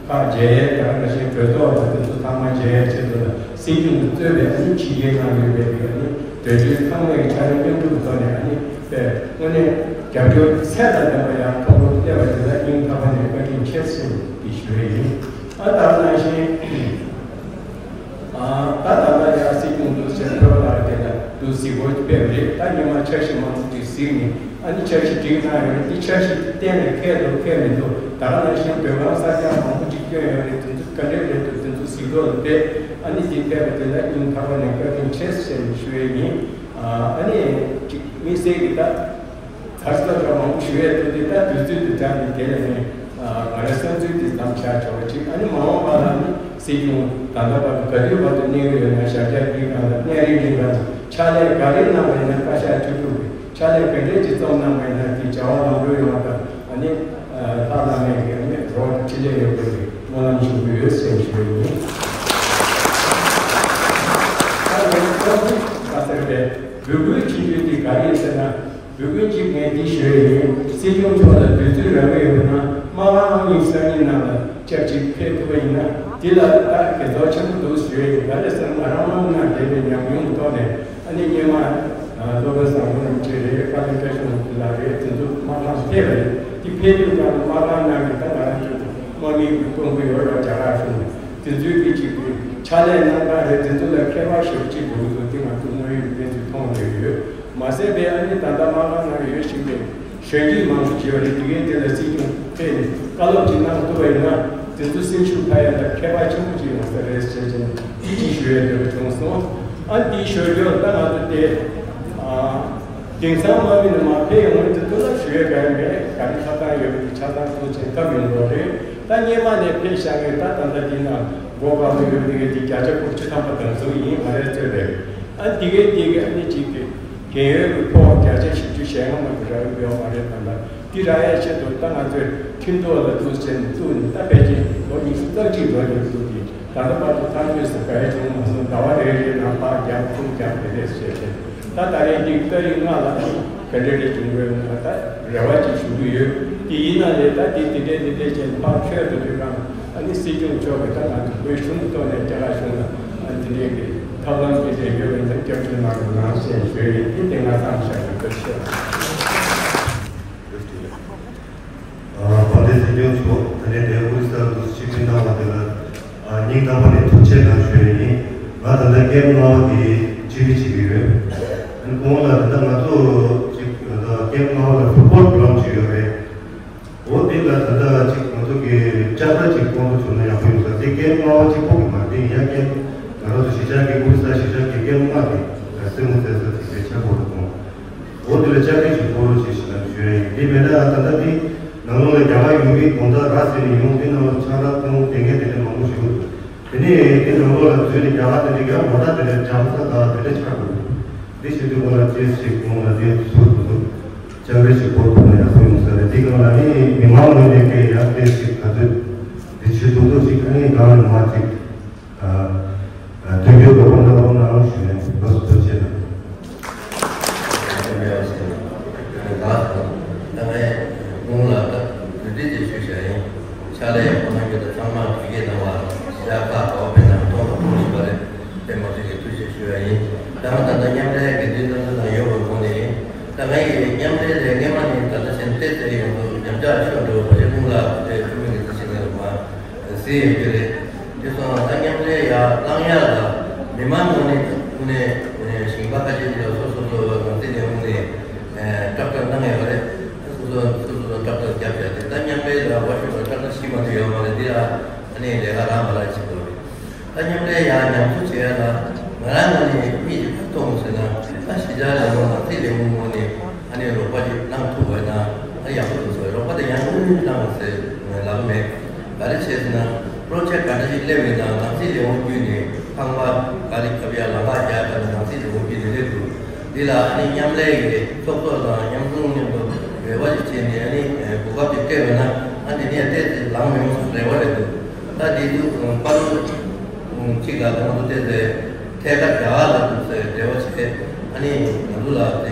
ཁག་མཇལ་ཡས་དང་ནང་བཞིན་གྲོས་ཚོགས་དང་དེ་ཚོ་ཚང་མ་མཇལ་ཡའི་ཆེད་དུ་ལ་སྲིད་སྐྱོང་གིས་གཙོས་པའི་ཨ་ནི་ཕྱི་རྒྱལ་ནང་ཡོད་པའི་ཨ་ནི་བོད་དོན་ཚང་མའི་ཕྱག་རོགས་མཉམ་འཁྲུག་གི་ཐོག་ནས་ཨ་ནི་དཔེ་དངོས་གནས་རྒྱབ་སྐྱོར་ཚད་དང་ལྡན་པ་ཡང་ཐོབ་རོགས་སླེབས་པ་དེ་ལ་སྙིང་ཐག་པ་ནས་བཀའ་དྲིན་ཆེ་ཟེར་ནས་འདི་ཞུ་ཡས་ཡིན། ཨ་ད་ག་ནང་བཞིན་ཨ་ད་ད་ལྟ་ཡང་སྲིད་སྐྱོང་འདུག་ཟེར་ཕེབས་པ་ལ་དེ་ལ་འདུག་གཟིགས་སྐོར་ཕེབས་རེད། ད་ཉི་མ་འཆར་གཞི་མང་པོ་ཅིག་གཟིགས་ནས་ཨ་ནི་འཆར་གཞི་སྒྲིག་གནང་ཡོད་རེད། འདི་འཆར་གཞི་གཏན་ནས་འཁེལ་འདུག་འཁེལ་མི་འདུག་ད་ག་ནང་བཞིན་སྡོད་ཁང་གསར་རྒྱག་མང་པོ་ཅིག་བསྐྱོན་ཡོད་རེད། དེ་ཚོ་ག་འདྲས་རེད་འདུག་དེ་ཚོ་གཟིགས་རོགས་ལ་ཕེབས། ཨ་ནི་འདི་ཕེབས་པ་དེ་ལ་སྙིང་ཐག་པ་ནས་བཀའ་དྲིན་ཆེ་ཟེར་ནས་ཞུ་ཡས་ཡིན། ཨ་ནི་ཅིག་དམིགས་བསལ་གྱི་ད་ག་རེ་ཟེར་མང་པོ་ཞུ་ཡས་འདུག་སྟེ་ད་དུས་ཚོད་དུ་སྦྱར་ནས་དེ་ལས་ནས་ ང་རའི་བསམ་ཚུལ་འདི་ཙམ་ཆགས་ཆོག་ཅིག་ཨ་ནི་མ་འོངས་པ་ལ་ནི་སྲིད་སྐྱོང་ད་ལྟ་བར་དུ་ག་དུས་བར་དུ་གནས་ཀྱི་ཡོད་ན་ཞབས་བཀྱག་འདིའི་སྒང་ལ་གནས་རིང་རིང་སྒང་ཕྱག་ལས་ག་རེ་གནང་བ་ཡིན་ན་བཀའ་ཤག་བཅུ་དྲུག་གི་ཕྱག་ལས་ག་འདྲས་ཅིག་རྩོམ་གནང་བ་ཡིན་ན་དེ་བྱ་བ་ལམ་འགྲོ་ཡོང་བ་དང་ཨ་ནི་ལྷག་བསམ་མེད་ཀྱི་ཨ་ནི་རོགས་འཕྲིན་ལས་ཡོད་པའི་སྨོན་ལམ་ཞུ་གི་ཡོད་ཟེར་ཞུ་གི་ཡིན། ད་ཡང་རྩོམ་འདི་ག་ཟེར་བའི་འབོད་སྐུལ་ཆེ་ཤོས་དེ་ག་རེ་ཡིན་ཟེར་ན། འབོད་སྐུལ་གཅིག་ངས་འདི་ཞུ་ཡས་ཡིན། སྲིད་སྐྱོང་མཆོག་ལ་དུས་ཚོད་རག་གི་ཡོད་ན་དམག་ཁང་གཉིས་གསར་རྙིང་ནང་ལ་སྐྱབས་གཅིག་ཕེབས་ཐུབ་པ་ཡིན་ན་འདི་ལ་ད་དགེ་ཚོགས་ཆེན་པོ་འདུག་ཞུ་ཡས་ཡིན། ག་རེ་ཟེར་ན་ང་རང་དམག་མི་ནང་བསྡད་པའི་ཉམས་མྱོང་གི་ཐོག་ནས་ཨ་ནི་སྔོན་མ་སློབ་དཔོན་བཟང་པོ་རིན་པོ་ཆེ་རེད། དཔལ་ལྡན་བཀྲ་ཤིས་ལགས་རེད། དེ་ཚོ་དམག་ཁང་ཕེབས་པ་རེད། དེ་ཕེབས་དུས་ཀྱང་དམག་ཁང་ནང་གི་ད་ང་རང་ཚོ་དམག་མིའི་གི་དཔོན་པོ་ཡོད་ར་རྒྱ་གར་གཞུང་དེ་ཚོའི་གི་ཅིག་གི་ཕྱག་ལས་གནང་སྟངས་རེད། དེ་ཚོ་ལ་ཁྱད་པར་ཞེ་པོ་ཅིག་འདུག་ཚོ་དེ་ང་ཚོ་དངོས་ཡོད་གནས་ཚུལ་མཐོང་ནས་ཡོད། མ་ཟད་པའི་ཨ་ནི་ད་ལྟ་དམག་ཁང་ནང་ཡོད་བཞིན་པའི་གཞོན་སྐྱེས་མང་པོ་ཅིག་ཡོད་རེད། དེ་གའི་དེ་ལ་སྲིད་སྐྱོང་ཕེབས་ནས་བཀའ་སློབ་ཅིག་གནང་ཐུབ་པ་ཡིན་ན་དེ་ཚོ་སེམས་ཤུགས་འཕར་ཡ་ལ་ཁྱད་པར་ཆེན་པོ་ཅིག་ཡོང་ས་རེད་ཟེར་བྱས་ནས་འདི་ཅིག་ཞུ་ཡ་འདོད་པ་བྱུང་སོང་། ཨ་འདི་ཞུ་རྒྱུར་ད་ང་ཚོ་དེ་ཨ་དེང་སང་དམག་མི་ནས་མར་ཕེབས་ཡོང་མཁན་དེ་ཚོ་ལ་ཞུ་ཡ་ག་ཡང་མེད། ག་རེ་ཆ་ཚང་ཡོད་པ་དེ་ཆ་ཚང་ཚུལ་བཞིན་ཐོབ་ཡོང་འགྲོ་རེད། ད་སྔོན་མ་ནས་ཕེབས་བཞག་མཁན་ད་ད་ལྟ་འདི་ན་མགོ་དཀར་པོ་ཡོད་པ་དེ་གའི་དེ་བརྒྱ་ཆ་དགུ་བཅུ་ཐམ་པ་དང་ཟུང་ཡིན་མ་རེད་ཚོད་རེད། ཨ་འདི་གའི་འདི་གའི་ཨ་ནི་གཅིག་གི་རྒན་ཡོལ་གྱི་ཕོགས་བརྒྱ་ཆ་བཞི་བཅུ་ཞེ་ལྔ་མ་གཏོགས་རག་གི་ཡོད་མ་རེད། ད་ལྟ་འདི་རག་ཡས་ཆེད་དུ་ད་ང་ཚོས་ཁྲིམས་ཐོག་ལ་འདུག་བྱས་ནས་བཙུགས་ནས་ད་ཕལ་ཆེར་ལོ་ཉི་ཤུ་རྩ་གཅིག་འགྲོ་བཞིན་འདུག་གི་ད་ལྟ་བར་དུ་ཐག་གཅོད་ཟེར་ག་ཡང་བྱུང་མ་སོང་། ཟླ་བ་རེ་རེའི་ནང་ཕར་རྒྱག་ཚུར་རྒྱག་དེ་འདྲས་བྱས་ཏེ་ད་ད་རེས་འདི་ཏ་རིག་ལྔ་ལ་ནི་ག་འདྲས་འདྲས་བྱུང་དགོས་ན་ད་རེ་བ་ཅིག་ཞུ་གི་ཡོད། དེ་ཡིན་ན་ལས་ད་དེ་དེ་འདྲས་དེ་འདྲས་བྱས་ནས་ཕར་འཁྱོལ་དུ་འགྲོ་གམ། ཨ་ནི་སྲིད་སྐྱོང་མཆོག་གིས་ད་ང་ཚོ་བོད་གཞུང་གི་ཐོག་ནས་རྒྱ་གར་གཞུང་ལ་ཨ་ནི་དེ་འདྲས་ཀྱི་ཐབས་ལམ་དེ་འདྲས་ཡོད་པ་ཡིན་ན་སྐྱབས་བཅོལ་གནང་རོགས་གནང་ཞེས་ཞུ་ཡི་ཡིན། དེ་ང་ཚང་ཞབས་ཞུ་ཐུགས་རྗེ་ཆེ། དཔལ་ལྡན་སྲིད་སྐྱོང་མཆོག་ད་ལྟའི་འདིར་ཨོ་རི་ས་ལ་དུ་ཆིབས་བསྒྱུར་གནང་བ་དེ་ལ་སྙིང་ཐག་པ་ནས་ཐུགས་རྗེ་གནང་ཞུ་ཡི་ཡིན། ང་ད་ལྟ་ཀེམ་ལྔ་པ་དེ་ཆིབས་བསྒྱུར་བྱེད་ཀྱི་ཡོད། ཁོང་ལ་ད་ལྟ་ང་ཚོ་ཅིག་ད་ལྟ་ཀེམ་ལྔ་པ་ལ་ཕུཊ་བོལ་གྲོག་རམ་ཅིག་ཡོད་རེད། འོ་དེ་ལ་ད་ལྟ་ཅིག་ང་ཚོ་གི་ལྕགས་རྟ་ཅིག་སྤོན་པོ་བྱུང་ན་ཡག་པོ་ཡོང་ས་དེ་ཀེམ་ལྔ་པ་གཅིག་པོ་གི་མ་རེད། དེ་ཡང་ཀེམ་ང་རང་ཚོ་གཞིས་ཆགས་ཀྱི་ཨོ་རི་ས་གཞིས་ཆགས་ཀྱི་ཀེམ་ལྔ་དེ་སེ་མོ་སེ་ས་དེ་གའི་ཆག་སྒོ་རུ་གཏོང་། འོ་དེ་ལ་ལྕགས་རྟ་ཅིག་སྤོ་རོགས་བྱེད་ཞེས་ལབ་ཞུ་ཡ་ཡིན། དེ་མེད་ན་ད་ལྟ་དེ་ནང་ལོགས་ལ་རྒྱ་གར་ཡུལ་མིའི་དགོང་དག་ར་བཟི་ནས་ཡོང་དེ་ནང་ལ་ཆང་རག་འཐུང་དེ་འགའི་དེ་འདྲ་མང་པོ་ཞིག་འདུག་དེ་ནས་དེ་ནང་ལོགས་ལ་འཛུལ་ནས་རྒྱ་གར་དེ་འདྲ་ག་མོ་ཊ་དེ་འདྲ་འཇམ་ས་དང་དེ་འདྲ་ཆགས་འདུག་དེ་བྱེད་དུས་ཁོ་ན་ཏོག་ཙམ་ཅིག་ཁོང་ལ་དེ་ཚུར་དུ་ལྕགས་རི་ཞིག་བོར་ཐུབ་ན་ཡག་པོ་ཡོང་ས་རེད། དེ་སྒང་ལ་ནི་མི་མང་ངོས་ནས་ཀྱི་ཡང་ཏོག་ཙམ་ཅིག་ག་ཚོད་དེ་བྱེད་ཐུབ་ཐུབ་ཅིག་ཨ་ནི་སྒང་ལ་མ་ཅིག་དོན་འཁྱོལ་དགོས་པ་འདྲ་པོ་གནང་ཞུ་ནས་ལོ་སུ་ཐུགས་རྗེ་གནང་། ད་ངས་ཁོང་ལ་ད་གུས་བཀུར་ཅིག་ཞུ་བྱ་ཡིན། ཕྱག་ལས་ཡག་པོ་གནང་རྒྱུ་དང་ཚང་མ་བོད་སྐད་གནང་བ་ཞྭ་ཁ་གོ་བ་དཔེ་གནང་མཐོང་བ་ཐུགས་རྗེ་ཆེ་བ་རེད། དཔེ་མང་ཤོས་ཀྱི་ཐུགས་རྗེ་ཞུ་བ་ཡིན། ད་ང་ད་ལྟ་མཉམ་འབྲེལ་དགེ་འདུན་རྣམ་གྲོལ་ནང་ཡོད་པའི་ངོས་ནས་ཡིན། ད་ངའི་མཉམ་འབྲེལ་ལས་སྔས་མ་ནས་ད་ལྟ་བཞིན་ཏོག་ཙམ་ཡོང་དུས་ཉམས་ཆག་ཤོར་འགྲོ་བ་ཞིག་ཁོང་ལ་དེ་ཐུགས་མི་དགེ་ཚུལ་ཞིག་ནས་མ་ཟིན་ཡོད་ཀྱི་རེད། དེ་སོང་ད་མཉམ་འབྲེལ་ཡར་བླང་ཡག་ལ་མི་མང་ངོས་ནས་དངོས་གནས་ཞིང་པ་ཁ་ཤས་ཀྱིས་ལ་སོ་སོ་སོ་ནང་སྲིད་ལས་ཁུངས་ནས་ཏྲག་ཏྲག་གནང་ཡོད་རེད། སོ་སོ་སོ་སོ་ཏྲག་ཏྲག་རྒྱབ་བྱས་ཏེ་ད་མཉམ་འབྲེལ་ལ་ཝ་ཤིང་ཊོན་ཏྲག་ཏྲག་ཤི་མ་ཐུབ་ཡོད་མ་རེད། འདི་ལ་ཨ་ནི་ལས་ཀ་རང་མ་ལ་བྱེད་དགོས་རེད། ད་མཉམ་འབྲེལ་ཡང་ཉམས་གསོ་བྱེད་ཡ་ལ་ང་རང་ངོས་ནས་མིག་ཅིག་ཕར་གཏོང་ཟེར་ན་ད་གཞིས་ཆགས་ལས་ཁུངས་དང་སྲིད་ལས་ཁུངས་ངོས་ནས་ཨ་ནི་རོགས་པ་ཅིག་གནང་ཐུབ་པ་ན་ཨ་ཡག་པོ་འདུག་ཟེར། རོགས་པ་དེ་ཡང་དངུལ་གནང་ཟེར་ལབ་མེད། ག་རེ་བྱས་ཟེར་ན་པྲོ་ཇེཀ་ག་འདྲ་ཞིག་སླེབས་ཡོད་ན་ནང་སྲིད་ལས་ཁུངས་བརྒྱུད་ནས་ཁང་པ་ག་རེ་ཁབ་ཡ་ལམ་ཁ་རྒྱག་ཡ་ནང་སྲིད་ལས་ཁུངས་བརྒྱུད་ནས་སླེབས་འདུག་འདི་ལ་ཨ་ནི་མཉམ་ལས་ཀྱི་ཚོགས་གཙོ་དང་མཉམ་དྲུང་མཉམ་དུ་རེ་བ་ཞིག་བྱས་ནས་ཨ་ནི་གོ་སྐབས་ཅིག་སྤྲད་པ་ན་ཨ་ནི་ནི་ཏོག་ཙམ་ལངས་མི་འོང་ཟེར་རེ་བ་རེ་འདུག་ད་དེ་དུས་པ་ལུ་གཅིག་ལ་ང་ཚོ་བལྟས་ཚེ་ཐད་ཀར་རྒྱ་གར་ལ་འདུག་ཟེར་འབྲེལ་བ་བྱས། ཨ་ནི་ང་ཚོ་ལ་དེ་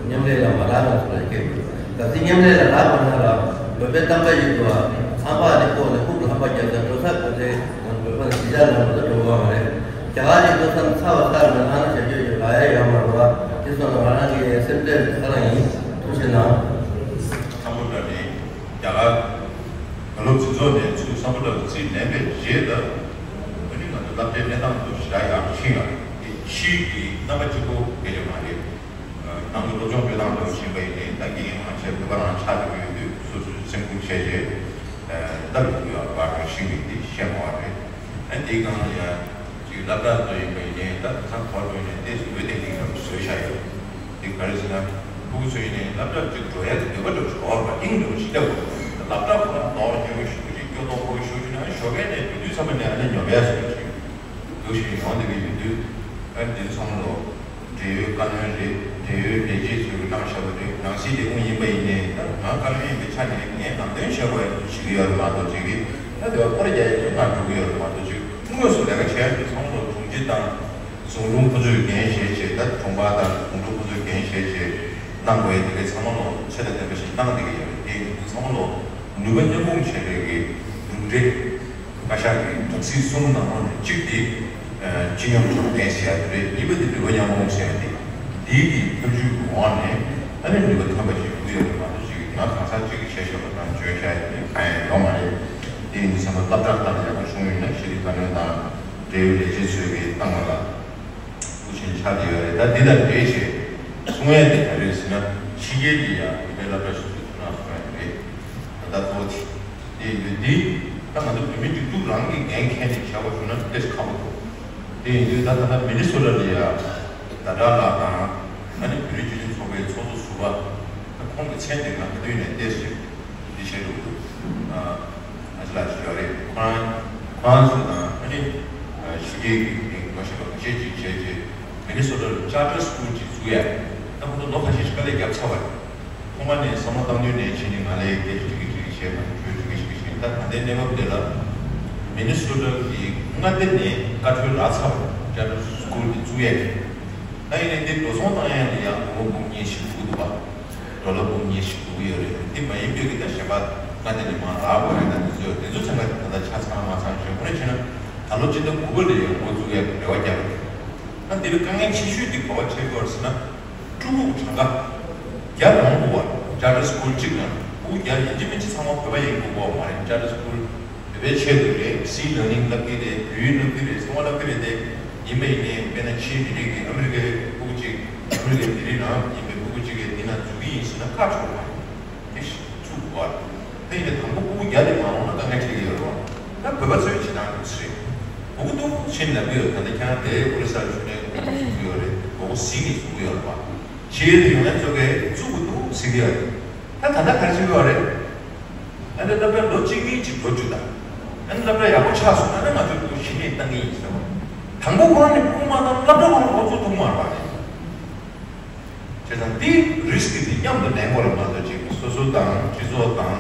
མཉམ་ལས་ལ་མ་རག་ང་ཚོ་ལ་སྐྱེས་འདུག་ག་ཚོད་མཉམ་ལས་ལ་རག་པ་ན་ལ་བོད་པའི་གཏམ་དཔེ་ཡོད་འདུག་ཨ་ཨ་ཕ་ནི་ལྐོག་ནས་ཕུག་ལ་ཧམ་པ་རྒྱབ་ས་འགྲོ་ས་ག་ཚོད་ང་ཚོ་བོད་པ་ནི་གཞིས་ཆགས་ནང་ལ་འགྲོ་དགོས་མ་རེད། རྒྱ་གར་གྱི་བློ་བཟང་ཚ་བ་ཚ་ར་ནང་ལ་བྱ་རྒྱུ་ཡོད་ལ་ཡ་ཡོད་མ་རེད་བ། དེ་སོང་ན་ང་རང་གི་སེམས་ཁྲལ་ཁ་རང་ཡིན། ཐུགས་རྗེ་གནང་། ཚ་པོ་འདྲ་ནི། རྒྱ་གར་བར་སློབ་སྤྱི་ཚོགས་ནས་ཚུར་བསམ་བློ་དང་རྩིས་ལེན་པའི་རྗེས་ལ་ཨ་ནི་ང་ཚོ་སློབ་གྲྭའི་གནས་སྟངས་དེ་ཚོ་ཞེ་དྲག་ཡག་ཕྱིན་ཡང་དེ་ཕྱིའི་གི་རྣམ་པ་གཅིག་པོ་དེ་ལས་མ་རེད། ནང་དུ་སློབ་སྦྱོང་སྤྲོད་སྟངས་དང་ཞིང་པ་ཡིན་ནའི་ད་དགེ་རྒན་མང་ཆེ་བོད་པ་རང་ཆགས་བསྡད་ཡོད་དུས་སོ་སོའི་སེམས་ཁུར་བྱས་རྗེས་སློབ་ཡོང་དུས་ཡང་བར་དུ་ཤེས་མེད་དེ་བཤད་མ་བ་རེད། ཨ་དེའི་སྒང་ལ་ཡང་ཅིག་སློབ་གྲྭ་ཚོ་ཡིན་པ་ཡིན་ནའི་ད་ད་ཚང་བར་དུ་ཡིན་ནའི་ཏོག་ཙམ་འོས་བསྡད་ཀྱི་ཡོད་པ་བཟོས་བཞག་ཡོད། དེ་ག་རེ་ཟེར་ན་ཕྲུ་གུ་ཚོ་ཡིན་ནའི་སློབ་གྲྭ་ཅིག་འགྲོ་ཡ་དེ་འདོད་པ་འགྲོ་ཆོག་པ་ཨིན་འགྲོ་ཞིག་ལྟ་དགོས། སློབ་གྲྭ་ཁོ་རང་དོག་ཉེ་བོ་ཞུ་གི་ཅིག་སྐྱོ་གདུང་ཁོ་ཞུ་གི་ན་ཞོགས་ཀས་ནས་དུས་དུས་ཚང་མ་ནས་ཨ་ནི་ཉོ་བས་སོང་ཅིག་འདུག་ཞིག་ཡོང་བསྡད་ཀྱི་ཡོད་དུས། ཨ་ནི་དེ་ཚོ་ཚང་མ་ལོ་འབྲེལ་ཡོད་བཀའ་བློན་རེད། འབྲེལ་ཡོད་ལས་བྱེད་ཚོས་གནང་བཞག་པ་རེད། ནང་སྲིད་དེ་དབུ་ཡིན་པ་ཡིན་ནའི་ད་ང་བཀའ་བློན་ཡིན་པའི་ཆ་ནས་ངས་ནང་དོན་བྱེད་དགོས་ཡ་ཞིག་ཡོད་རེད་མ་གཏོགས་ཅིག་གིས་ད་དེ་བ་ཁོ་ར་རྒྱ་ཡིག་ཚོ་ང་འགྲོ་གི་ཡོད་རེད་མ་གཏོགས་ཅིག་དངོས་སུ་ལས་ཀ་བྱེད་ཡ་དེ་ཚང་མ་ལོ་དྲུང་ཆེ་དང་། ཟུང་དྲུང་ཁོ་ཚོས་འགན་བཞེས་བྱས། ད་དྲུང་འཕར་དང་ཟུང་དྲུང་ཁོ་ཚོས་འགན་བཞེས་བྱས་གནང་དགོས་ཡ་དེ་གའི་ཚང་མ་ལོ་ཚད་ལ་ལྡན་པ་ཞིག་གནང་བསྡད་ཀྱི་ཡོད་རེད། དེ་ཡིན་དུས་ཚང་མ་ལོ་ནུས་པ་མཉམ་སྤུངས་བྱས་པའི་གི་གྲུབ་འབྲས། བཀའ་ཤག་གི་གྲོས་གཞི་གསུམ་ནང་ལོགས་ནས་གཅིག་དེ་ཨ་སྤྱི་སྙོམས་གྲོས་ལྡན་ཟེར་ཡ་དེ་རེད། གཉིས་པ་དེ་ནུས་པ་མཉམ་སྤུངས་ཟེར་ཡ་དེ། དེའི་གི་ཐབས་ཇུས་ཀྱི་འོག་ནས་ཨ་ནི་ནུས་པ་ཐོན་པ་ཞིག་ཡོང་གི་ཡོད་རེད་མ་གཏོགས་ཅིག་ང་གང་ཟག་གཅིག་གིས་བྱས་ཆོག་པ་དང་འཇོན་བྱ་ཡ་དེ་གང་ཡང་ཡོད་མ་རེད། དེ་ཡིན་དུས་ཚང་མ་སློབ་གྲྭ་ཁག་ལ་ཡག་པོ་བྱུང་ཡོད་ན་ཤེས་རིག་བཀའ་བློན་དང་འབྲེལ་ཡོད་ལས་བྱེད་ཚོས་ཀྱིས་བཏང་བ་ལ་དབུ་ཆེན་ཆགས་བསྡད་ཡོད་རེད། ད་འདི་དང་འབྲེལ་བྱས་གསུང་ཡ་དེ་ག་རེ་རེད་ཟེར་ན། ཕྱི་རྒྱལ་གྱི་ཡ་བོད་པའི་སློབ་གྲྭ་སོ་སོའི་ཁྱོད་རང་གསུང་ཡ་དེ་རེད། ད་ལྟ་གཙོ་བོ་དེ་དེ་ཡིན་དུས་འདི་ད་ང་ཚོ་བོད་མི་སྒྲིག་འཛུགས་རང་གི་འགན་འཁྱེར་ནས་བྱ་བ་བྱུང་ན་དཔེ་ཁག་པོ་འདུག་དེ་ཡིན་དུས་ད་ད་ལྟ་མི་ནི་སོ་ཊ་ལ་ཡ་ཟླ་གྲགས་ལགས་དང་ཨ་ནི་བོད་རིགས་སྤྱི་མཐུན་ཚོགས་པའི་ཚོགས་གཙོ་ཟུར་པ། ད་ཁོང་གི་མཚན་དེ་ང་ག་དུས་ནས་བལྟས་ཤིང་འདི་བྱས་འདུག་ཨ་ཅི་ལགས་ཤིག་ཡོད་རེད། ཁོ་རང་ཁོ་རང་ཚོ་དང་ཨ་ནི་ཕྱི་རྒྱལ་གྱི་མི་ངོ་ཤེས་པ་ཁ་ཤས་ཅིག་བྱས་རྗེས་མི་ནི་སོ་ཊ་ལ་ཅར་ཊར་སི་ཀུལ་ཅིག་བཙུགས་ཡ། ད་ཁོ་ཚོ་ལོ་ཁ་ཤས་ཤིག་དཀའ་ལས་བརྒྱབ་ཚར་བ་རེད། ཐོག་མ་ནས་བསམ་བློ་བཏང་དུས་ནས་བྱས་ནས་ང་ལས་སྐད་ཆ་ཅིག་གིས་ཅིག་བྱས་ང་ཚོས་ཅིག་གིས་ཅིག་བྱས། ད་ད་ལྟའི་གནས་བབ་དེ་ལ་མི་ནི་སོ་ཊ་གི་མངའ་སྡེ་ནས་བཀའ་འཁྲོལ་རག་ཚར་བ་རེད། ཅར་ཊར་སི་ཀུལ་དེ་བཙུགས་ཡ་རེད། ད་ཡིན་ནའི་འདི་འགྲོ་སོང་བཏང་ཡ་ལ་ཡང་སྒོར་མོ་འབུམ་གཉིས་ཤིག་འགྲོ་གི་འདུག་པ། ཌོ་ལར་འབུམ་གཉིས་ཤིག་འགྲོ་གི་ཡོད་རེད། འདི་མ་ཡིན་པའི་གི་ད་གཞན་པ་མངའ་སྡེ་ནས་མར་རག་དགོས་རེད། ད་འདི་ཚོ་འདི་ཚོ་ཚང་མ་ད་ལྟ་ཆ་ཚང་མ་ཚང་ཞིང་ཁོ་ནས་བྱས་ན་ད་ལོ་སྤྱི་ཟླ་དགུ་པ་ལ་ཡང་འགོ་བཙུགས་ཡ་རེ་བ་བརྒྱབ་པ་རེད། ད་འདི་ལ་དཀའ་ངལ་ཆེ་ཤོས་འདི་ག་པར་འཕྲད་ཀྱི་ཡོད་རེད་ཟེར་ན། ཕྲུ་གུ་གྲངས་ཀ་བརྒྱ་ལོངས་དགོས་པ། ཅར་ཊར་སི་ཀུལ་གཅིག་ནང་ཕྲུ་གུ་བརྒྱ་ཡིན་གཅིག་མིན་གཅིག་ཚང་མ་བོད་པ་ཡིན་དགོས་པ་མ་རེད། ཅར་ཊར་སི་ཀུལ་བོད་པའི་ཆེད་དུ་རེད། སི་ལར་ནིང་བསླབ་ཀྱི་རེད། བོད་ཡིག་བསླབ་ཀྱི་རེད། གསོ་བ་བསླབ་ཀྱི་རེད་དེ། ཡིན་པ་ཡིན་ནའི་དཔེར་ན་ཕྱིའི་མི་རིགས་ཀྱི་ཨ་མི་རི་ཀའི་ཕྲུ་གུ་གཅིག་ཨ་མི་རི་ཀའི་མི་རིགས་ནང་ཡིན་པའི་ཕྲུ་གུ་གཅིག་གིས་འདི་ན་འཛུལ་གྱི་ཡིན་ཟེར་ན་བཀག་ཆོག་པ་རེད། དེ་བཅུག་དགོས་པ་རེད། དེ་ཡིན་ནའི་དང་པོ་ཕྲུ་གུ་བརྒྱ་དེ་མ་ལོངས་ན་དཀའ་ངལ་འཕྲད་ཀྱི་ཡོད་རེད་བ། ད་བོད་པ་ཚོའི་བྱེད་སྟངས་འདུག་ཟེར་རེད། སྒུག་གི་འདུག་ཕྱིན་ལབ་ཀྱི་ཡོད། ད་ལྟ་ཁྱེད་རང་དེ་ཨོ་རི་ས་ལ་བཞུགས་ནས་སྒུག་གི་ཡོད་རེད། སྒུག་གི་ཟིན་ནས་སྒུག་གི་ཡོད་རེད་བ། ཕྱི་རྒྱལ་དུ་ཡོང་མཁན་ཚོ་གས་བཙུགས་ཀྱི་འདུག་ཟེར་གྱི་ཡོད་རེད། ད་ད་ལྟ་ག་རེ་བྱེད་ཀྱི་ཡོད་རེད། ཨ་ནི་སློབ་གྲྭ་ལོ་གཅིག་གཉིས་ཅིག་འགྲོ་བཅུག་དང་། ཨ་ནི་སློབ་གྲྭ་ཡག་པོ་ཆགས་སོང་ན་ཨ་ནི་ང་ཚོས་ཕྲུ་གུ་གཞི་ནས་བཏང་གི་ཡིན་ཟེར་བ། དང་པོ་ཁོ་རང་ནས་ཕྲུ་གུ་མ་བཏང་ན་སློབ་གྲྭ་ཁོ་རང་འགོ་ཚུགས་ཐུབ་མ་རེད་པ། བྱས་ཙང་འདི་རིསི་ཀི་འདི་མཉམ་དུ་ལེན་དགོས་རེད་མ་གཏོགས་ཅིག་སོ་སོ་དང་སྤྱི་ཚོགས་དང་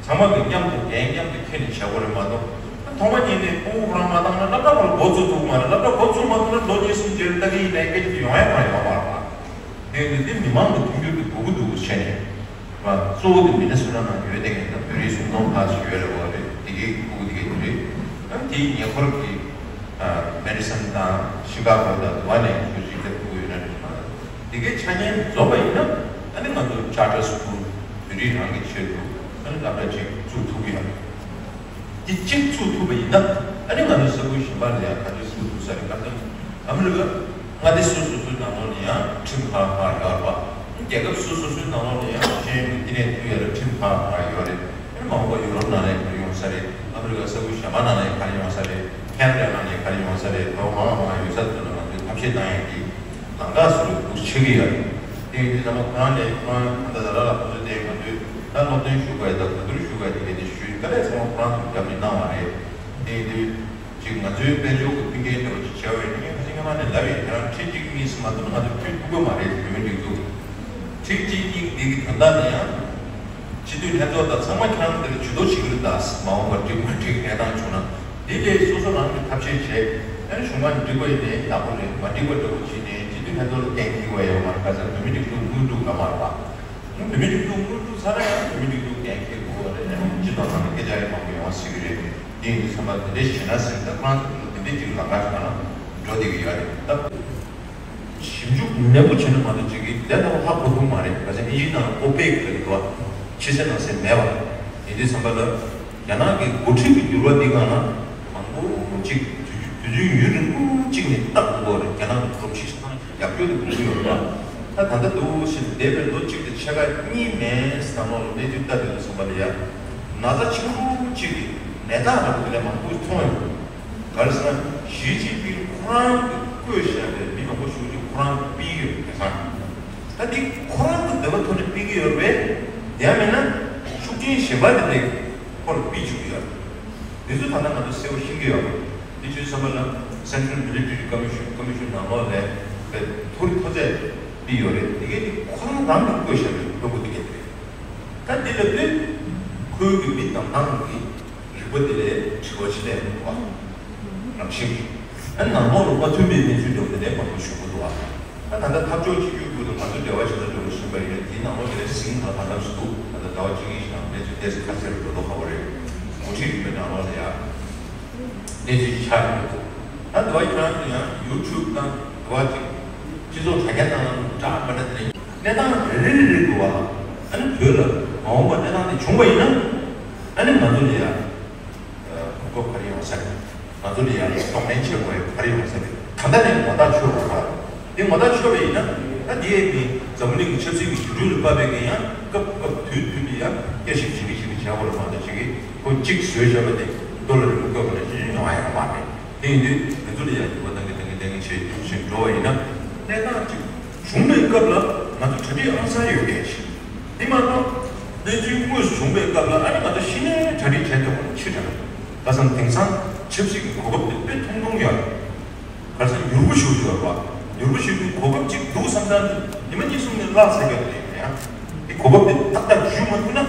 ཚང་མ་གི་མཉམ་དུ་འགན་མཉམ་དུ་འཁྱེར་ནས་བྱ་དགོས་རེད་མ་གཏོགས། ཐོག་མ་ཉིད་ནས་ཕྲུ་གུ་ཁོ་རང་མ་བཏང་ན་སློབ་གྲྭ་ཁོ་རང་འགོ་ཚུགས་ཐུབ་མ་རེད། སློབ་གྲྭ་འགོ་ཚུགས་མ་ཐུབ་ན་ལོ་གཉིས་གསུམ་རྗེས་ལ་ལྟ་གི་ཡིན་ནའི་སྐད་ཆ་དེ་ཡོང་ཡ་མ་ཡོང་བ་རེད་པ། དེ་ཡིན་དུས་འདི་མི་མང་གི་མཐུན་འགྱུར་དེ་དགོས་ཀྱི་འདུག་བྱས་ནས། གཙོ་བོ་དེ་མི་ནི་སོ་ཊ་ནང་ཡོད་དེ་ངས་ད་བོད་རིགས་སུམ་སྟོང་ལྷག་ཞིག་ཡོད་རེད་བ་རེད། དེ་གའི་ཕྲུ་གུ་དེ་གའི་དེ་རེད། ཨ་དེའི་ཉེ་འཁོར་གྱི་ཨ་མེ་ཌི་སན་དང་ཤི་ཀ་གོ་དང་དུ་བ་ནས་ཞུ་ཞིག་དེ་ཕྲུ་གུ་ཡོད་ན་འགྲིག་མ་རེད། དེ་གའི་ཆ་རྐྱེན་འཛོམས་པ་ཡིན་ན་ཨ་ནི་ང་ཚོ་ཅར་ཊར་སི་ཀུལ་བོད་རིགས་རང་གི་ཆེད་དུ་ཨ་ནི་སློབ་གྲྭ་ཅིག་བཙུགས་ཐུབ་ཀྱི་ཡོད་རེད། འདི་གཅིག་བཙུགས་ཐུབ་པ་ཡིན་ན་ཨ་ནི་ང་ཚོ་ས་ཁུལ་གཞན་པ་ལ་ཡང་ག་ཚོད་བཙུགས་ཐུབ་ས་རེད། ཁ་སང་ཨ་མི་རི་ཀ་མངའ་སྡེ་སོ་སོ་སོའི་ནང་ལོགས་ལ་ཡང་ཁྲིམས་ཁང་ཁག་ཡོད་རེད་པ། རྒྱལ་ཁབ་སོ་སོ་སོའི་ནང་ལོགས་ལ་ཡང་ཤེས་ཡོན་གྱི་བསྟི་གནས་ཕུལ་ཡ་ལ་ཁྲིམས་ཁང་ཁག་ཡོད་རེད། ཨ་ནི་མ་འོངས་པ་ཡུ་རོབ་ནང་ལ་ཡང་ག་རེ་ཡོང་ས་རེད། ཨ་མི་རི་ཀ་ས་ཁུལ་གཞན་པ་ནང་ལ་ཡང་ག་རེ་ཡོང་ས་རེད། ཁེ་ན་ཌ་ནང་ལ་ཡང་ག་རེ་ཡོང་ས་རེད། ལོ་མང་མང་ཡོད་ས་དེ་ཚོ་ལ་ང་ཚོས་ཐབས་ཤེས་བཏང་ཡ་གི་ལམ་ཁ་སོགས་འདུག་ཆགས་ཀྱི་ཡོད་རེད། དེ་ཡིན་དུས་ཚང་མ་ཁོ་རང་ནས་ཁོ་རང་ད་ལྟ་ཟླ་གྲགས་ལགས་ཁོ་ཚོས་དེ་ང་ཚོས་ད་སློབ་སྟོན་ཞུ་དགོས་ཡ་དང་གོ་བསྡུར་ཞུ་དགོས་ཡ་དེ་གས་དེ་ཞུས་དཀའ་ལས་ཚང་མ་ཁོ་རང་ཚོས་རྒྱབ་ནས་གནང་བ་རེད། དེ་ཡིན་དུས་ཅིག་ང་ཚོའི་དཔལ་འབྱོར་གྱི་མཐུན་རྐྱེན་འདྲ་བོ་ཅིག་བྱས་པ་ཡིན་ན་ངས་ཁ་སང་སྔ་མ་ནས་ལབ་ཡོད། ཁྱེད་རང་ཁྲི་གཅིག་གཉིས་སུ་མ་གཏོགས་ང་ཚོས་ཕུལ་ཐུབ་ཀྱི་མ་རེད། བོད་མི་སྒྲིག་འཛུགས་ཁྲི་གཅིག་གཉིས་འདི་གི་དོན་དག་ནི་ཡང་སྤྱི་འཐུས་ལྷན་ཚོགས་དང་ཚང་མ་ཁྱེད་རང་འདིར་ཇུས་གཏོགས་བྱེད་ཀྱི་རེད། ད་མ་འོངས་པར་འགྲིག་མ་འགྲིག་གནས་སྟངས་བྱུང་ན་འདི་ལས་སོ་སོ་རང་གིས་ཐབས་ཤེས་བྱས། ཨ་ནི་གཞུང་མང་འགྲིག་པ་ཡིན་ནའི་ཡག་པོ་རེད། མ་འགྲིག་པ་འདྲ་བོ་བྱས་ནས་སྤྱི་འཐུས་ལྷན་ཚོགས་ལ་གཏན་འཁེལ་བ་ཡོད་མ་རེད། ག་ཚོད་བོད་མི་སྒྲིག་འཛུགས་དངོས་གྲུབ་ག་མ་རེད་པ། བོད་མི་སྒྲིག་འཛུགས་དངོས་གྲུབ་ཚར་ན་ཡང་བོད་མི་སྒྲིག་འཛུགས་གཏན་འཁེལ་དགོས་པ་རེད། ཨ་ནི་སྤྱི་ཚོགས་ནང་ལ་སྐད་ཆ་ཡང་མང་པོ་ཡོང་བ་སྲིད་ཀྱི་རེད། དེ་ཡིན་དུས་ཚང་མ་དེ་འདྲས་བྱས་ན་ཟེར། ད་ཁོ་རང་ཚོ་དེ་འདྲས་ཅིག་ལ་ཁ་ཁ་ན་འགྲོ་བསྡད་ཀྱི་ཡོད་རེད། ད་ཞིབ་འཇུག་ནན་པོ་བྱས་ན་མ་གཏོགས་ཅིག་གིས་དེ་ལྟ་བུ་ཧ་གོ་ཐུབ་མ་རེད། ག་ཚད་ཨིན་ཇིའི་ནང་ལ་ཨོ་པེག་ལབ་ཀྱི་འདུག་བ། ཕྱི་གསལ་ནང་གསལ་མེད་པ། ཡིན་དུས་ཚང་མ་ལ་རྒྱ་ནག་གི་འགོ་ཁྲིད་ཀྱི་འགྱུར་བ་འདི་སྒང་ལ་མང་པོ་ཅིག་དུས་དུས་ཚོད་ཡུན་རིང་པོ་ཅིག་ནས་ལྟ་དགོས་པ་རེད། རྒྱ་ནག་གི་སྒྲོམ་གཞི་ཞིག་བཏང་རྒྱབ་སྐྱོར་དེ་དགོས་ཀྱི་ཡོད་རེད་པ། ད་ད་ལྟ་འདུག་ཟེར་འདས་པའི་ལོ་གཅིག་དང་ཕྱེད་ཀ་གཉིས་མན་ཙམ་ལོག་ལ་གནས་ཚུལ་ལྟ་དུས་ཙམ་པ་ལ་ཡ། ན་ཚ་ཆེན་པོ་གཅིག་གི་ནད་རྟགས་འདྲ་པོ་དེ་ལས་མང་པོ་མཐོང་ཡོད། ག་རེ་ཟེར་ན་ཞི་ཅིན་ཕིང་ཁོ་རང་གིས་བསྐོས་བཞག་པའི་མི་མང་པོ་ཞེ་པོ་ཅིག་ཁོ་རང་གིས་ཕུད་ཀྱི་ཡོད་རེད། དེང་སང་ད་འདི་ཁོ་རང་གི་འདོད་པ་ཐོག་ནས་ཕུད་ཀྱི་ཡོད་རེད། ཡང་མིན་ན་ཤུགས་ གཞན་པ་དེ་འདྲའི་ཁོ་ལ་ཕུད་བཅུག་གི་ཡོད། འདི་ཚོ་ད་ལྟ་ང་ཚོ་གསལ་པོ་ཤེས་ཀྱི་ཡོད་རེད། འདི་ཚོའི་བསམ་པ་ལ་Central Military Commission Commission ནང་ལོགས་ལ་དཔེ་མཐོ་རིམ་མཐོ་ཚད་སྤྲད་ཡོད་རེད། དེ་གས་དེ་ཁོ་རང་རང་གིས་བཀོད་བཞག་པའི་དཔོན་པོ་དེ་གས་དེ་རེད། ད་འདི་ལ་ལྟོས། ཁོའི་གི་མི་དང་ནང་གི་རིག་པ་དེ་ལས་དྲི་བ་ཅི་ལས་མི་འདུག་བ། རང་བཞིན་གྱིས། ཨ་ནི་ནང་ལོགས་ལ་མ་མཐུན་པའི་གནས་ཚུལ་འདྲ་བོ་དེ་འདྲའི་མང་པོ་བྱུང་གི་འདུག་བ། ད་ད་ལྟ་འཐབ་ཕྱོགས་གཅིག་གྱུར་ཁུལ་དུ་ང་ཚོ་འབྲེལ་བ་བྱེད་ས་འདྲ་བོ་ཞིག་ཡིན་པ་ཡིན་ན། དེའི་ནང་ལོགས་དེ་འདྲའི་ཟིང་ང་གང་འཚམ་ཞིག་འདུག་ད་ལྟ་ཟླ་བ་གཅིག་གཉིས་ཤིག་ནང་གནས་ཚུལ་ཏོག་ཙམ་ཁ་གསལ་རུ་འགྲོ་མདོག་ཁ་པོ་རེད། འགོ་ཁྲིད་རིམ་པའི་ནང་ལོགས་ལ་ཡ་གནས་ཚུལ་ཞིག་ཆགས་ཡོང་གི་འདུག་ད་འདི་བ་ཁྱེད་རང་ཚོ་ཡང་YouTube དང་འདི་བ་ཅིག་སྤྱི་ཚོགས་དྲ་རྒྱ་ནང་ལ་འདྲ་མི་འདྲ་དེ་འདྲ་གནས་སྟངས་རེ་རེ་རེ་རེ་འདུག་བ། ཨ་ནི་བོད་ལ་མ་འོངས་པ་གནས་སྟངས་དེ་བྱུང་བ་ཡིན་ན། ཨ་ནི་ང་ཚོ་ལ་ཡ་གོ་སྐབས་ག་རེ་ཡོང་ས་རེད། ང་ཚོ་ལ་ཡང་གདོང་ལེན་བྱེད་དགོས་ཡ་ག་རེ་ཡོང་ས་རེད། ད་ལྟ་ནས་ངོ་ཐག་ཆོད་པ་རེད། འདི་ངོ་ཐག་ཆོད་པ་ཡིན་ན། ད་འདི་ཡས་མི་འཛམ་བུ་གླིང་གི་ཆབ་སྲིད་ཀྱི་འགྱུར་འགྲོས་ལ་དཔག་པའི་གི་ཡང་སྐབས་སྐབས་དུས་དུས་ལ་ཡང་སྐད་ཞིབ་བྱེད་ཀྱི་བྱེད་ཀྱི་བྱ་བ་ལ་མ་གཏོགས་བྱེད་ཀྱི་ཁོ་གཅིག་བཟོས་བཞག་པ་དེ་རྡོ་ལ་རི་མོ་བརྐོས་པ་ནང་བཞིན་ཡོང་བ་ཡང་མ་རེད། དེ་ཡིན་དུས་ང་ཚོ་ལ་ཡང་འགྱུར་བ་གཏང་གི་གཏང་གི་གཏང་གི་བྱེད་བཞིན་འགྲོ་བ་ཡིན་ན། གནས་སྟངས་གཅིག་བྱུང་བའི་སྐབས་ལ་ང་ཚོ་གྲ་སྒྲིག་ཨང་གསར་ཡོད་མཁན་ཞིག་འདི་མ་གཏོགས་གནས་ཚུལ་དངོས་སུ་བྱུང་བའི་སྐབས་ལ་ཨ་ནི་ང་ཚོ་གཞི་ནས་གྲ་སྒྲིག་བྱས་ཐུབ་པ་ནི་ཕྱི་དྲགས། ཁ་སང་དེང་སང་ཆབ་སྲིད་ཀྱི་གོ་སྐབས་དེ་དཔེ་ཐུང་ཐུང་ཡོད། ག་རེ་ཟེར་མྱུར་པོ་ཞིག་ཡོད་པ། མྱུར་པོ་ཞིག་ཏུ་གོ་སྐབས་ཅིག་འདུག་བསམ་ཙང་ཉི་མ་གཉིས་གསུམ་ནས་བརླག་ཚར་གྱི་རེད་ཡ། དེ་གོ་སྐབས་དེ་ཏག་ཏག་ཞུ་མ་ཐུབ་ན།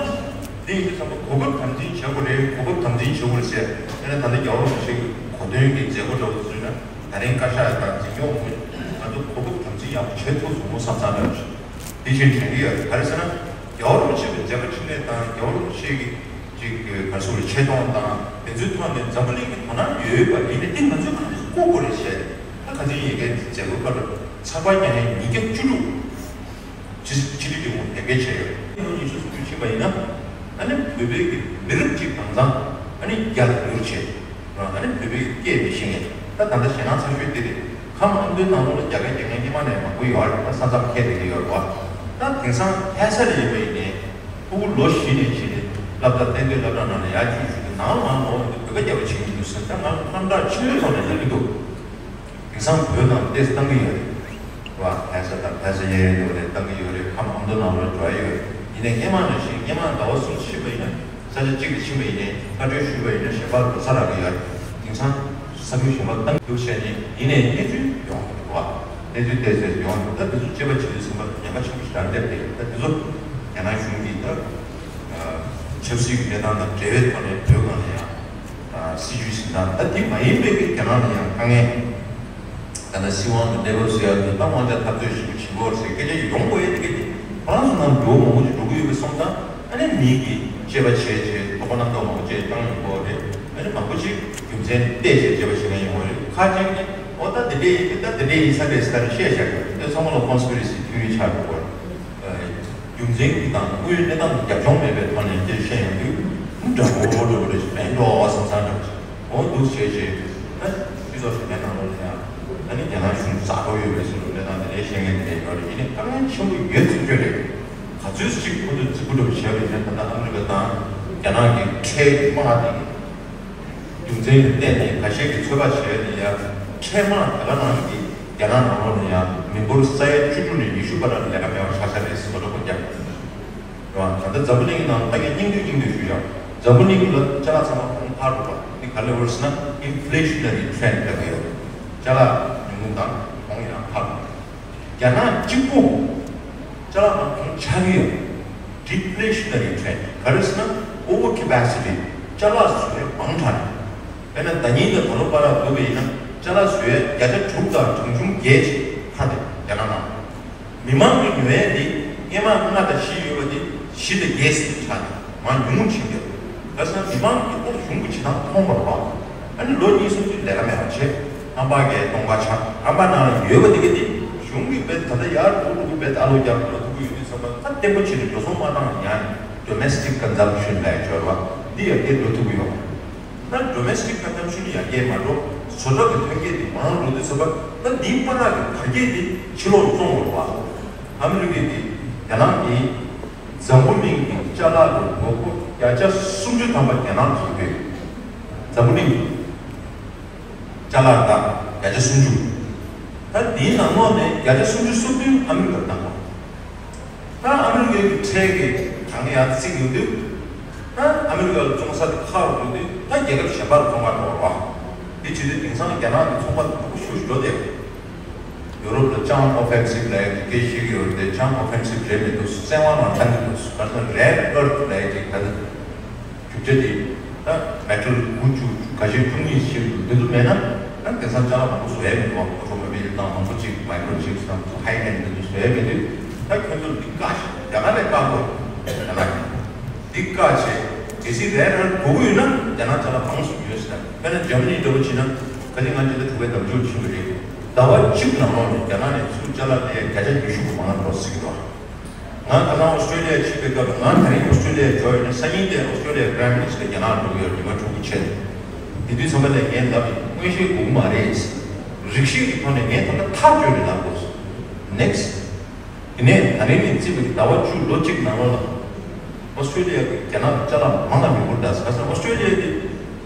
དེ་ཡིན་དུས་ཙམ་པ་གོ་སྐབས་དམ་འཛིན་བྱེད་དགོས་རེད། གོ་སྐབས་དམ་འཛིན་བྱེད་དགོས་རེད་ཟེར། དེ་ནས་ད་ལྟ་རྒྱལ་བ་རིན་པོ་ཆེ་གི་གོ་སྟོན་གྱི་མཛད་སྒོ་འདྲ་བོ་བཟོས་ན། ད་རིང་བཀའ་ཤག་དང་འཛིན་སྐྱོང་ངོས་ང་ཚོ་གོ་སྐབས་དམ་འཛིན་ཡག་པོ་བྱེད་ཐུབ་སོང་བསམ་བསམ་ཡོད། དེ་བཞིན་དྲན་གྱི་ཡོད། ག་རེ་ཟེར་ན། རྒྱལ་བ་རིན་པོ་ཆེ་གི་མཛད་པ་འཕྲིན་ལས་དང་རྒྱལ་བ་རིན་པོ་ཆེ་གི་ཅིག་ག་རེ་ཟེར་དགོས་རེད། ཆེ་མཐོང་དང་དེ་ཚོའི་ཐོག་ནས་འཛམ་བུ་གླིང་གི་དོ་སྣང་ཡོད་པ་ཡིན་ན། དེ་ང་ཚོས་ག་རེ་བསྐུར་དགོས་རེད་བྱས། ད་ག་ཚོད་ཡིན་མཁན་མཛད་སྒོ་སྐབས་ཚགས་པར་རྒྱག་མཁན་ཉིས་བརྒྱ་བཅུ་དྲུག་ཕྱི་ཕྱི་དྲིལ་འབྲེལ་མོལ་དེབ་སྐྱེལ་བྱས་ཡོད། ཉིས་སྟོང་ཉི་ཤུ་རྩ་དྲུག་ཕྱིན་པ་ཡིན་ན། ཨ་ནི་བོད་པའི་གི་མི་རབས་གཅིག་དྭངས་གཙང་ཨ་ནི་རྒྱ་ལ་བསྒྱུར་བྱས། ཨ་ནི་བོད་པའི་སྐད་མི་ཤེས་མཁན། ད་ད་ལྟ་ཞེད་སྣང་ཚ་ཤོས་དེ་རེད། ཁམས་ཨ་མདོའི་ནང་ལོགས་ལ་རྒྱ་སྐད་རྒྱག་མཁན་སྔོན་མ་ནས་མང་པོ་ཡོད་རེད། ད་ས་མཚམས་ཁེལ་བསྡད་ཀྱི་ཡོད་རེད་བ། ད་དེང་སང་ལྷ་ས་ལ་ཡོད་པ་ཡིན་ནའི་ཕྲུ་གུ་ལོ་བཞི་ནས་བྱས་ནས་སློབ་གྲྭ་གཏན་སྡོད་སློབ་གྲྭ་ནང་ལ་ཡར་བསྐྱོད་བཞིན་དུ་ནང་ལ་མར་ལོག་ཡོང་དུས་བོད་སྐད་རྒྱག་པ་བྱེད་ཀྱི་འདུག་ཟེར། ད་ང་ལ་དངངས་སྐྲག་ཆེན་པོའི་ཐོག་ནས་ལབ་ཀྱི་འདུག་དེང་སང་བོད་ནང་ཏོག་ཙམ་བཏང་གི་ཡོད་རེད་བ། ལྷ་ས་དང་ལྷ་ས་གཡས་གཡོན་དུ་ལ་བཏང་གི་ཡོད་རེད། ཁམས་ཨ་མདོ་ནང་ལ་འགྲོ་ཡི་ཡོད་རེད། ཡིན་ནའི་སྔོན་མ་ནང་བཞིན་སྔོན་མ་ཟླ་བ་གསུམ་ཕྱིན་པ་ཡིན་ན། ས་ཆ་གཅིག་ལ་ཕྱིན་པ་ཡིན་ནའི་བཀའ་འཁྲོལ་ཞུས་པ་ཡིན་ན་གཞན་པ་ལ་འགྲོ་ས་རག་གི་ཡོད་རེད། དེང་སང་ས་ཁུལ་གཞན་པ་བཏང་གི་འདུག་བྱས་ནས་ཡིན་ནའི་གནས་ཚུལ་ཡོང་གི་འདུག་བ། གནས་ཚུལ་ཏོག་ཙམ་ཡོང་གི་འདུག་ད་འདི་ཚོ་དཔྱད་པ་བྱེད་དུས་ཙམ་པ་ཉེན་ཁ་ཆེན་པོ་ཞིག་རག་བསྡད་པ་རེད། ད་འདི་ཚོ་རྒྱ་ནག་གཞུང་གིས་ད་ཆབ་སྲིད་ཀྱི་གནས་སྟངས་དང་འབྲེལ་བའི་ཐོག་ནས་བོད་སྒང་ལ་ཡང་། ཨ། སྲིད་ཇུས་འཛིན་སྟངས། ད་དེ་མ་ཡིན་པའི་གི་རྒྱ་ནག་ལ་ཡང་དཀའ་ངལ། ད་ལྟ་སྲིད་དབང་དང་གནས་བབ་བཟོ་ཡག་དེ་ད་དབང་ཆ་འཐབ་རྩོད་ཞིག་བྱེད་དགོས་ཟེར་སྐད་ཆ་ཡོང་དགོས་ཡ་དེ་ག་དེ་ཁོ་རང་ཚོ་ནང་འགྱུར་བ་མང་པོ་ཞིག་འགྲོ་གི་ཡོད་པའི་སོང་ཙང་། ཨ་ནི་མི་གིས་དཔྱད་པ་བྱས་བྱས་དོགས་པ་རྣམ་རྟོག་མང་པོ་བྱས་བཏང་ཡོང་གི་རེད། ཨ་ནི་མང་པོ་ཞིག་རྒྱུ་མཚན་བལྟས་བྱས་དཔྱད་པ་བྱེད་མཁན་ཡོང་གི་རེད། ཁ་ཅིག་ནི་འོ་ད་དེ་འདྲས་ཡིན། ད་དེ་འདྲས་ཡིན་ས་རེད་ཟེར་བཤད་བཞག་གི་རེད། དེ་ཚང་མ་ལ་ཀོན་སི་པི་རེ་སི་ཐིའོ་རི་ཆགས་འགྲོ་གི་རེད། རྒྱུ་མཚན་གྱི་དང་དངོས་ཡོད་གནས་སྟངས་ཀྱི་རྒྱབ་ལྗོངས་མེད་པའི་ཐོག་ནས་འདིར་བཤད་ཡོང་དུས། འདྲ་པོ་འགྲོ་བ་རེད། ཕན་འགྲོ་བ་བསམ་བསམ་འདྲ་པོ་ཞིག་འོ་འདུག་བྱས་བྱས། ད་སྤྱི་ཚོགས་དྲ་རྒྱ་ནང་ལོགས་ལ་ཡང་ད་ནི་རྒྱ་ནག་གཞུང་ཟ་འགྲོ་ཡོད་པའི་བཟོ་འདྲ་གནས་སྟངས་དེ་འདྲའི་བཤད་མཁན་དེ་འདྲ་ཡོད་རེད། ཡིན་ནའི་དཀའ་ངལ་ཆེན་པོ་ཡོད་ཚུལ་བརྗོད་རེད། ག་ཚོད་ཅིག་ཁོ་ཚོས་རྫིག་པོ་འདྲ་པོ་བྱས་པ་ཡིན་ན། ད་ལྟ་ཨ་མི་རི་ཀ་དང་རྒྱ་ནག་གི་ཁྲལ་དམག་དེ། རྒྱུ་མཚན་ལ་བརྟེན་ནས་འགའ་ཤས་ཀྱིས་ཚོད་དཔག་བྱས་ཏེ། ཡ་ཁྲལ་དམག་དེ་ག་ནང་གི་རྒྱ་ནག་ནང་ལོགས་ནས་ཡང་མི་འབོར་ས་ཡ་བཅུ་དྲུག་ནས་ཉི་ཤུ་བར་ལ་ལས་ཀ་མེད་པ་ཆགས་ས་རེད་ཟེར་བ་འདྲ་པོ་རྒྱག་རེད་བ། ད་ལྟ་འཛམ་བུ་གླིང་གི་ནང་ལ་ད་གིན་སྙིང་བསྡུས་སྙིང་བསྡུས་ཞུས་ཡང་། འཛམ་བུ་གླིང་ལ་ཅ་ལག་ཚང་མ་གོང་འཕར་འགྲོ་བ་འདི་ག་རེ་རེད་ཟེར་ན། inflationary trend ལབ་ཀྱི་ཡོད། ཅ་ལག་ཉུང་ངུ་དང་གོང་ཡང་འཕར་འགྲོ། རྒྱ་ནག་གཅིག་པོ་ཅ་ལག་ནང་གོང་ཆག་གི་ཡོད། deflationary trend ག་རེ་ཟེར་ན། over capacity ཅ་ལག་བཟོ་ཡ་མང་དྲགས། དཔེར་ན་ཟླ་ཉིན་དང་ད་ལོ་བར་ལ་བསྡུར་བ་ཡིན་ན་ཅ་ལག་བཟོ་ཡ་བརྒྱ་ཆ་དྲུག་དང་གྲངས་ཆུང་བརྒྱད་ཅིག་འཕར་ཏེ་རྒྱ་ནག་ནང་། མི་མང་གི་ཉོ་ཡ་དེ་སྔོན་མ་ལྔ་དང་བཞི་ཡོད་པ་དེ་བཞི་དང་བརྒྱད་ཙམ་ཆགས་ཏེ་མར་ཉུང་ཉུང་ཕྱིན་ཡོད། ག་རེ་ཟེར་ན་མི་མང་གིས་ད་གཞུང་གི་བྱེད་སྟངས་མཐོང་བ་རེད་བ། ཨ་ནི་ལོ་གཉིས་གསུམ་དུས་ལས་ཀ་མེད་པ་བྱས། ཨམ་པ་གའི་སྟོང་པ་ཆགས། ཨམ་པ་ནང་ལ་ཡོད་པ་དེ་ག་དེ་གཞུང་གིས་བེད་ད་ལྟ་ཡར་འགྲོ་འགྲོ་གི་བེད་ཨ་ལོ་རྒྱག་འགྲོ་ཐུབ་ཀྱི་ཡོད་དུས་ཙམ་པ། ད་བརྟན་པོ་བྱས་ནས་འགྲོ་སོང་མ་བཏང་ཡང་domestic consumption ལབ་ཡ་ཅིག་ཡོད་རེད་བ། འདི་ཡར་རྒྱས་འགྲོ་ཐུབ་ཀྱི་ཡོད། ད་domestic consumption ཡར་རྒྱས་མ་འགྲོ། བཟོ་གྲྭ་གི་ཐོན་སྐྱེད་དེ་མང་འགྲོ་དུས་ཙམ་པ། ད་འདིའི་བར་ལ་གི་བར་ཁྱད་དེ་ཕྱི་ལོགས་ལ་བཙོང་དགོས་རེད་བ། ཨ་མི་རི་ཀའི་དེ་རྒྱ་ནག་གིས་འཛམ་བུ་གླིང་གི་ཅ་ལག་གི་དགོས་མཁོ་བརྒྱ་ཆ་སུམ་ཅུ་ཐམ་པ་རྒྱ་ནག་གིས་ཡོད། འཛམ་བུ་གླིང་གི་ཅ་ལག་དང་བརྒྱ་ཆ་སུམ་ཅུ། ད་འདིའི་ནང་ལོགས་ནས་བརྒྱ་ཆ་སུམ་ཅུ་སོ་བདུན་ཨ་མི་རི་ཀར་བཏང་བ། ད་ཨ་མི་རི་ཀའི་ཁྲལ་གྱི་གྲངས་ཡར་བརྩིས་ཡོང་དུས། ད་ཨ་མི་རི་ཀ་ལ་བཙོང་ས་དེ་ཁག་རུ་འགྲོ་དུས་ད་རྒྱལ་ཁབ་གཞན་པ་ལ་བཙོང་ག་འགྲོ་བ་རེད་བ། དེ་བྱེད་དུས་དེང་སང་རྒྱ་ནག་གི་ཚོང་པ་དེ་མང་པོ་ཞེ་པོ་ཞིག་འགྲོ་བསྡད་ཡོད། ཡོ་རོབ་ལ་ཅང་ཨོ་ཕེན་སིབ་ལབ་ཡག་གི་སྐད་ཆ་བཤད་ཀྱི་ཡོད་རེད་དེ། ཅང་ཨོ་ཕེན་སིབ་རེད་མི་འདུག་བཙན་དབང་ནང་བཏང་གི་འདུག་ག་ཚོད་རེར་ཨར་ཐི་ལབ་ཡག་ཅིག་ད་ལྟ་རྒྱུ་ཆ་དེ་ད་མེ་ཊལ་དགུ་བཅུ་ག་ཤེད་བཅུ་གཉིས་ཤིག་འདུག་འདི་ཚོ་མེད་ན་ད་དེང་སང་ཅ་ལག་མང་པོ་བཟོ་ཡག་མི་འདུག་ཨོ་ཊོ་མོ་བྷིལ་དང་མང་པོ་ཅིག་མའི་ཀྲོ་ཅིབ་དང་ཧའི་ཨེན་འདི་ཚོ་བཟོ་ཡག་མེད་དུས་ད་ཁྱོད་ཚོ་འདི་བཀག་ཤིག་རྒྱ་ནག་ལ་བཀག་དགོས་རྒྱ་ནག་གིས། འདི་བཀག་བྱས། གལ་སྲིད་རེར་ཨར་ཐི་དགོས་ཀྱི་ཡོད་ན་རྒྱ་ནག་ཅ་ལག་མང་སུ་ཡོད་ཟེར། དཔེར་ན་འཇར་མ་ནི་འདྲ་པོ་བྱས་ན་ཁ་ཅིག་ང་ཚོ་ད་ཕྲུ་གུའི་འདེམས་སྤྱོད་བྱེད་ཀྱི་རེད། ཟླ་བ་གཅིག་ནང་ལོགས་ནས་རྒྱ་ནག་ནས་ཚུར་ཅ་ལག་སླེབས་ཡག་བརྒྱ་ཆ་ཉི་ཤུ་གི་མང་ང་འགྲོ་སྲིད་ཀྱི་འདུག་ང་ཁ་སང་ཨོ་སི་ཀྲོ་ལི་ཡ་ཕྱིན་པའི་སྐབས་ལ་ང་དེ་རིང་ཨོ་སི་ཀྲོ་ལི་ཡ་འབྱོར་ཡོད་ན་སང་ཉིན་དེ་ཨོ་སི་ཀྲོ་ལི་ཡ་པ་རའིམ་མི་ནི་སི་ཊར་རྒྱ་ནག་འགྲོ་གི་ཡོད་རེད། ཉི་མ་དྲུག་གི་ཆེད་དུ། དེ་དུས་ཙམ་པ་ལ་ངས་ལབ་ཡིན། མངོན་ཤེས་དགོས་ཀྱི་མ་རེད། རིགས་ཤེས་ཀྱི་ཐོག་ནས་ངས་ད་ལྟ་ཐག་གཅོད་རེད་ལབ་དགོས། Next། དེ་ནས་ད་རིང་ནས་བརྩིས་པའི་ཟླ་བ་བཅུ་ལོ་གཅིག་ནང་ལོགས་ལ། ཨོ་སི་ཀྲོ་ལི་ཡ་གིས་རྒྱ་ནག་ལ་ཅ་ལག་མང་ང་མི་དགོས་ད་ཟེར། ཁ་སང་ཨོ་སི་ཀྲོ་ལི་ཡ་དེ་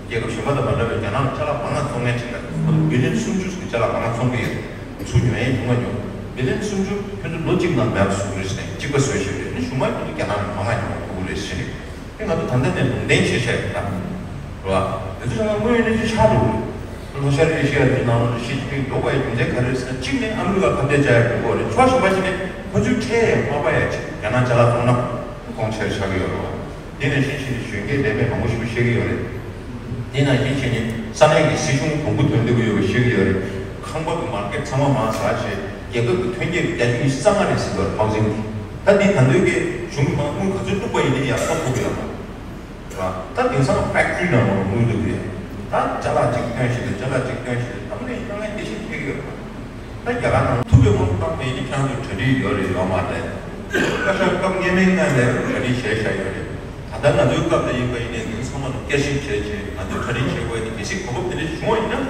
རྒྱལ་ཁབ་གཞན་པ་དང་མ་འདྲ་བའི་རྒྱ་ནག་ལ་ཅ་ལག་མང་ང་བཙོང་མཁན་ཅིག་ལ་ཁོ་ཚོ་བི་ལི་ཡན་སུམ་ཅུ་ཟིག་གི་ཅ་ལག་མང་ང་བཙོང་གི་ཡོད། ཚུར་ཉོ་ཡག་ཉོ་མ་ཉོ། བི་ལི་ཡན་སུམ་ཅུ་ཁྱོད་ཚོ་ལོ་གཅིག་ནང་མེད་པ་བཟོ་གི་རེད་ཟེར་ནས་གཅིག་པ་བཟོས་བཞག་རེད། ནི་གཞུག་མ་ཁྱོད་ཚོ་རྒྱ་ནག་ལ་མང་ང་ཉོ་དགོས་ཀྱི་རེད་ཟེར་རེད། དེ་ང་ཚོ་ད་ལྟ་ནས་ལུང་བསྟན་བྱས་བཞག་ཡོད་ད། རེད་བ། དེ་ཚོ་ཡང་དངོས་ཡོད་གནས་ཚུལ་ཆགས་འགྲོ་གི་རེད། ལྷོ་ཤར་ཨེ་ཤི་ཡ་འདི་ནང་ལོགས་ལ་ཞི་ཅིན་ཕིང་འགྲོ་དགོས་ཡག་རྒྱུ་མཚན་ག་རེ་རེད་ཟེར་ན། གཅིག་ནས་ཨ་མི་རི་ཀ་ཁ་གཏད་བཅག་ཡག་དགོས་རེད། ཕྱོགས་གཞན་པ་ཞིག་ནས་ཁོ་ཚོས་ཁྲལ་ཡང་མ་སྤར་ཡག་ཅིག་རྒྱ་ནག་ཅ་ལག་བཙོང་ན་ཁོང་ཁྲལ་ཆགས་ཀྱི་ཡོད་རེད་བ། དེ་ནང་བཞིན་བྱས་ནས་གཞོན་སྐྱེས་ལས་མེད་མང་པོ་ཞིག་བཤད་ཀྱི་ཡོད་རེད། དེ་ནང་བཞིན་བྱས་ནས་ས་གནས་ཀྱི་སྲིད་གཞུང་གོང་བུ་ཐོན་བསྡད་ཀྱི་ཡོད་པ་བཤད་ཀྱི་ཡོད་རེད། ཁང་པ་གི་མར་ཀེཊ་ཚང་མ་མར་ཟག་བྱས། རྒྱལ་ཁབ་ཀྱི་ཐོན་སྐྱེད་ཀྱི་བརྒྱ་ཆ་ཉི་ཤུ་རྩ་ལྔ་རེད་ཟེར་བ་ཧའུ་སིང་གི། ད་འདི་ད་འདོད་ཀྱི་གཞུང་གི་མ་དངུལ་ག་ཚོད་བླུགས་པ་ཡིན་ནའི་ཡར་ཕབ་ཐུབ་ཀྱི་ཡོད་མ་རེད། ད་དེང་སང་ཕེག་ཊི་རི་ནང་ལ་དངུལ་འདུག་གི་ཡོད། ད་ཅ་ལག་གཅིག་བཏོན་ཞིག་དང་ཅ་ལག་གཅིག་བཏོན་ཞིག་དང་ད་མ་ནས་དཀའ་ངལ་དེ་བཞིན་འཕྲད་ཀྱི་ཡོད་རེད། ད་རྒྱ་གར་ནང་ཐུབ་པའི་དབང་དུ་བཏང་བ་ཡིན་ན་ཁྱེད་རང་ཚོ་གྲ་སྒྲིག་ཡོད་རེད་ཡོད་མ་རེད། བཀའ་ཤག་སྐབས་སྔོན་མའི་སྔོན་ལ་གྲ་སྒྲིག་བྱས་བཞག་ཡོད་རེད། ད་ལྟ་ང་ཚོའི་སྐབས་ལ་ཡིན་པ་ཡིན་ནའི་འདི་ཚང་མ་ལ་བསྐྱར་ཞིབ་བྱས་བྱས་ང་ཚོས་གྲ་སྒྲིག་བྱེད་དགོས་ཡ་དེ་གལ་སྲིད་གོ་སྐབས་དེ་འདྲ་བྱུང་བ་ཡིན་ན།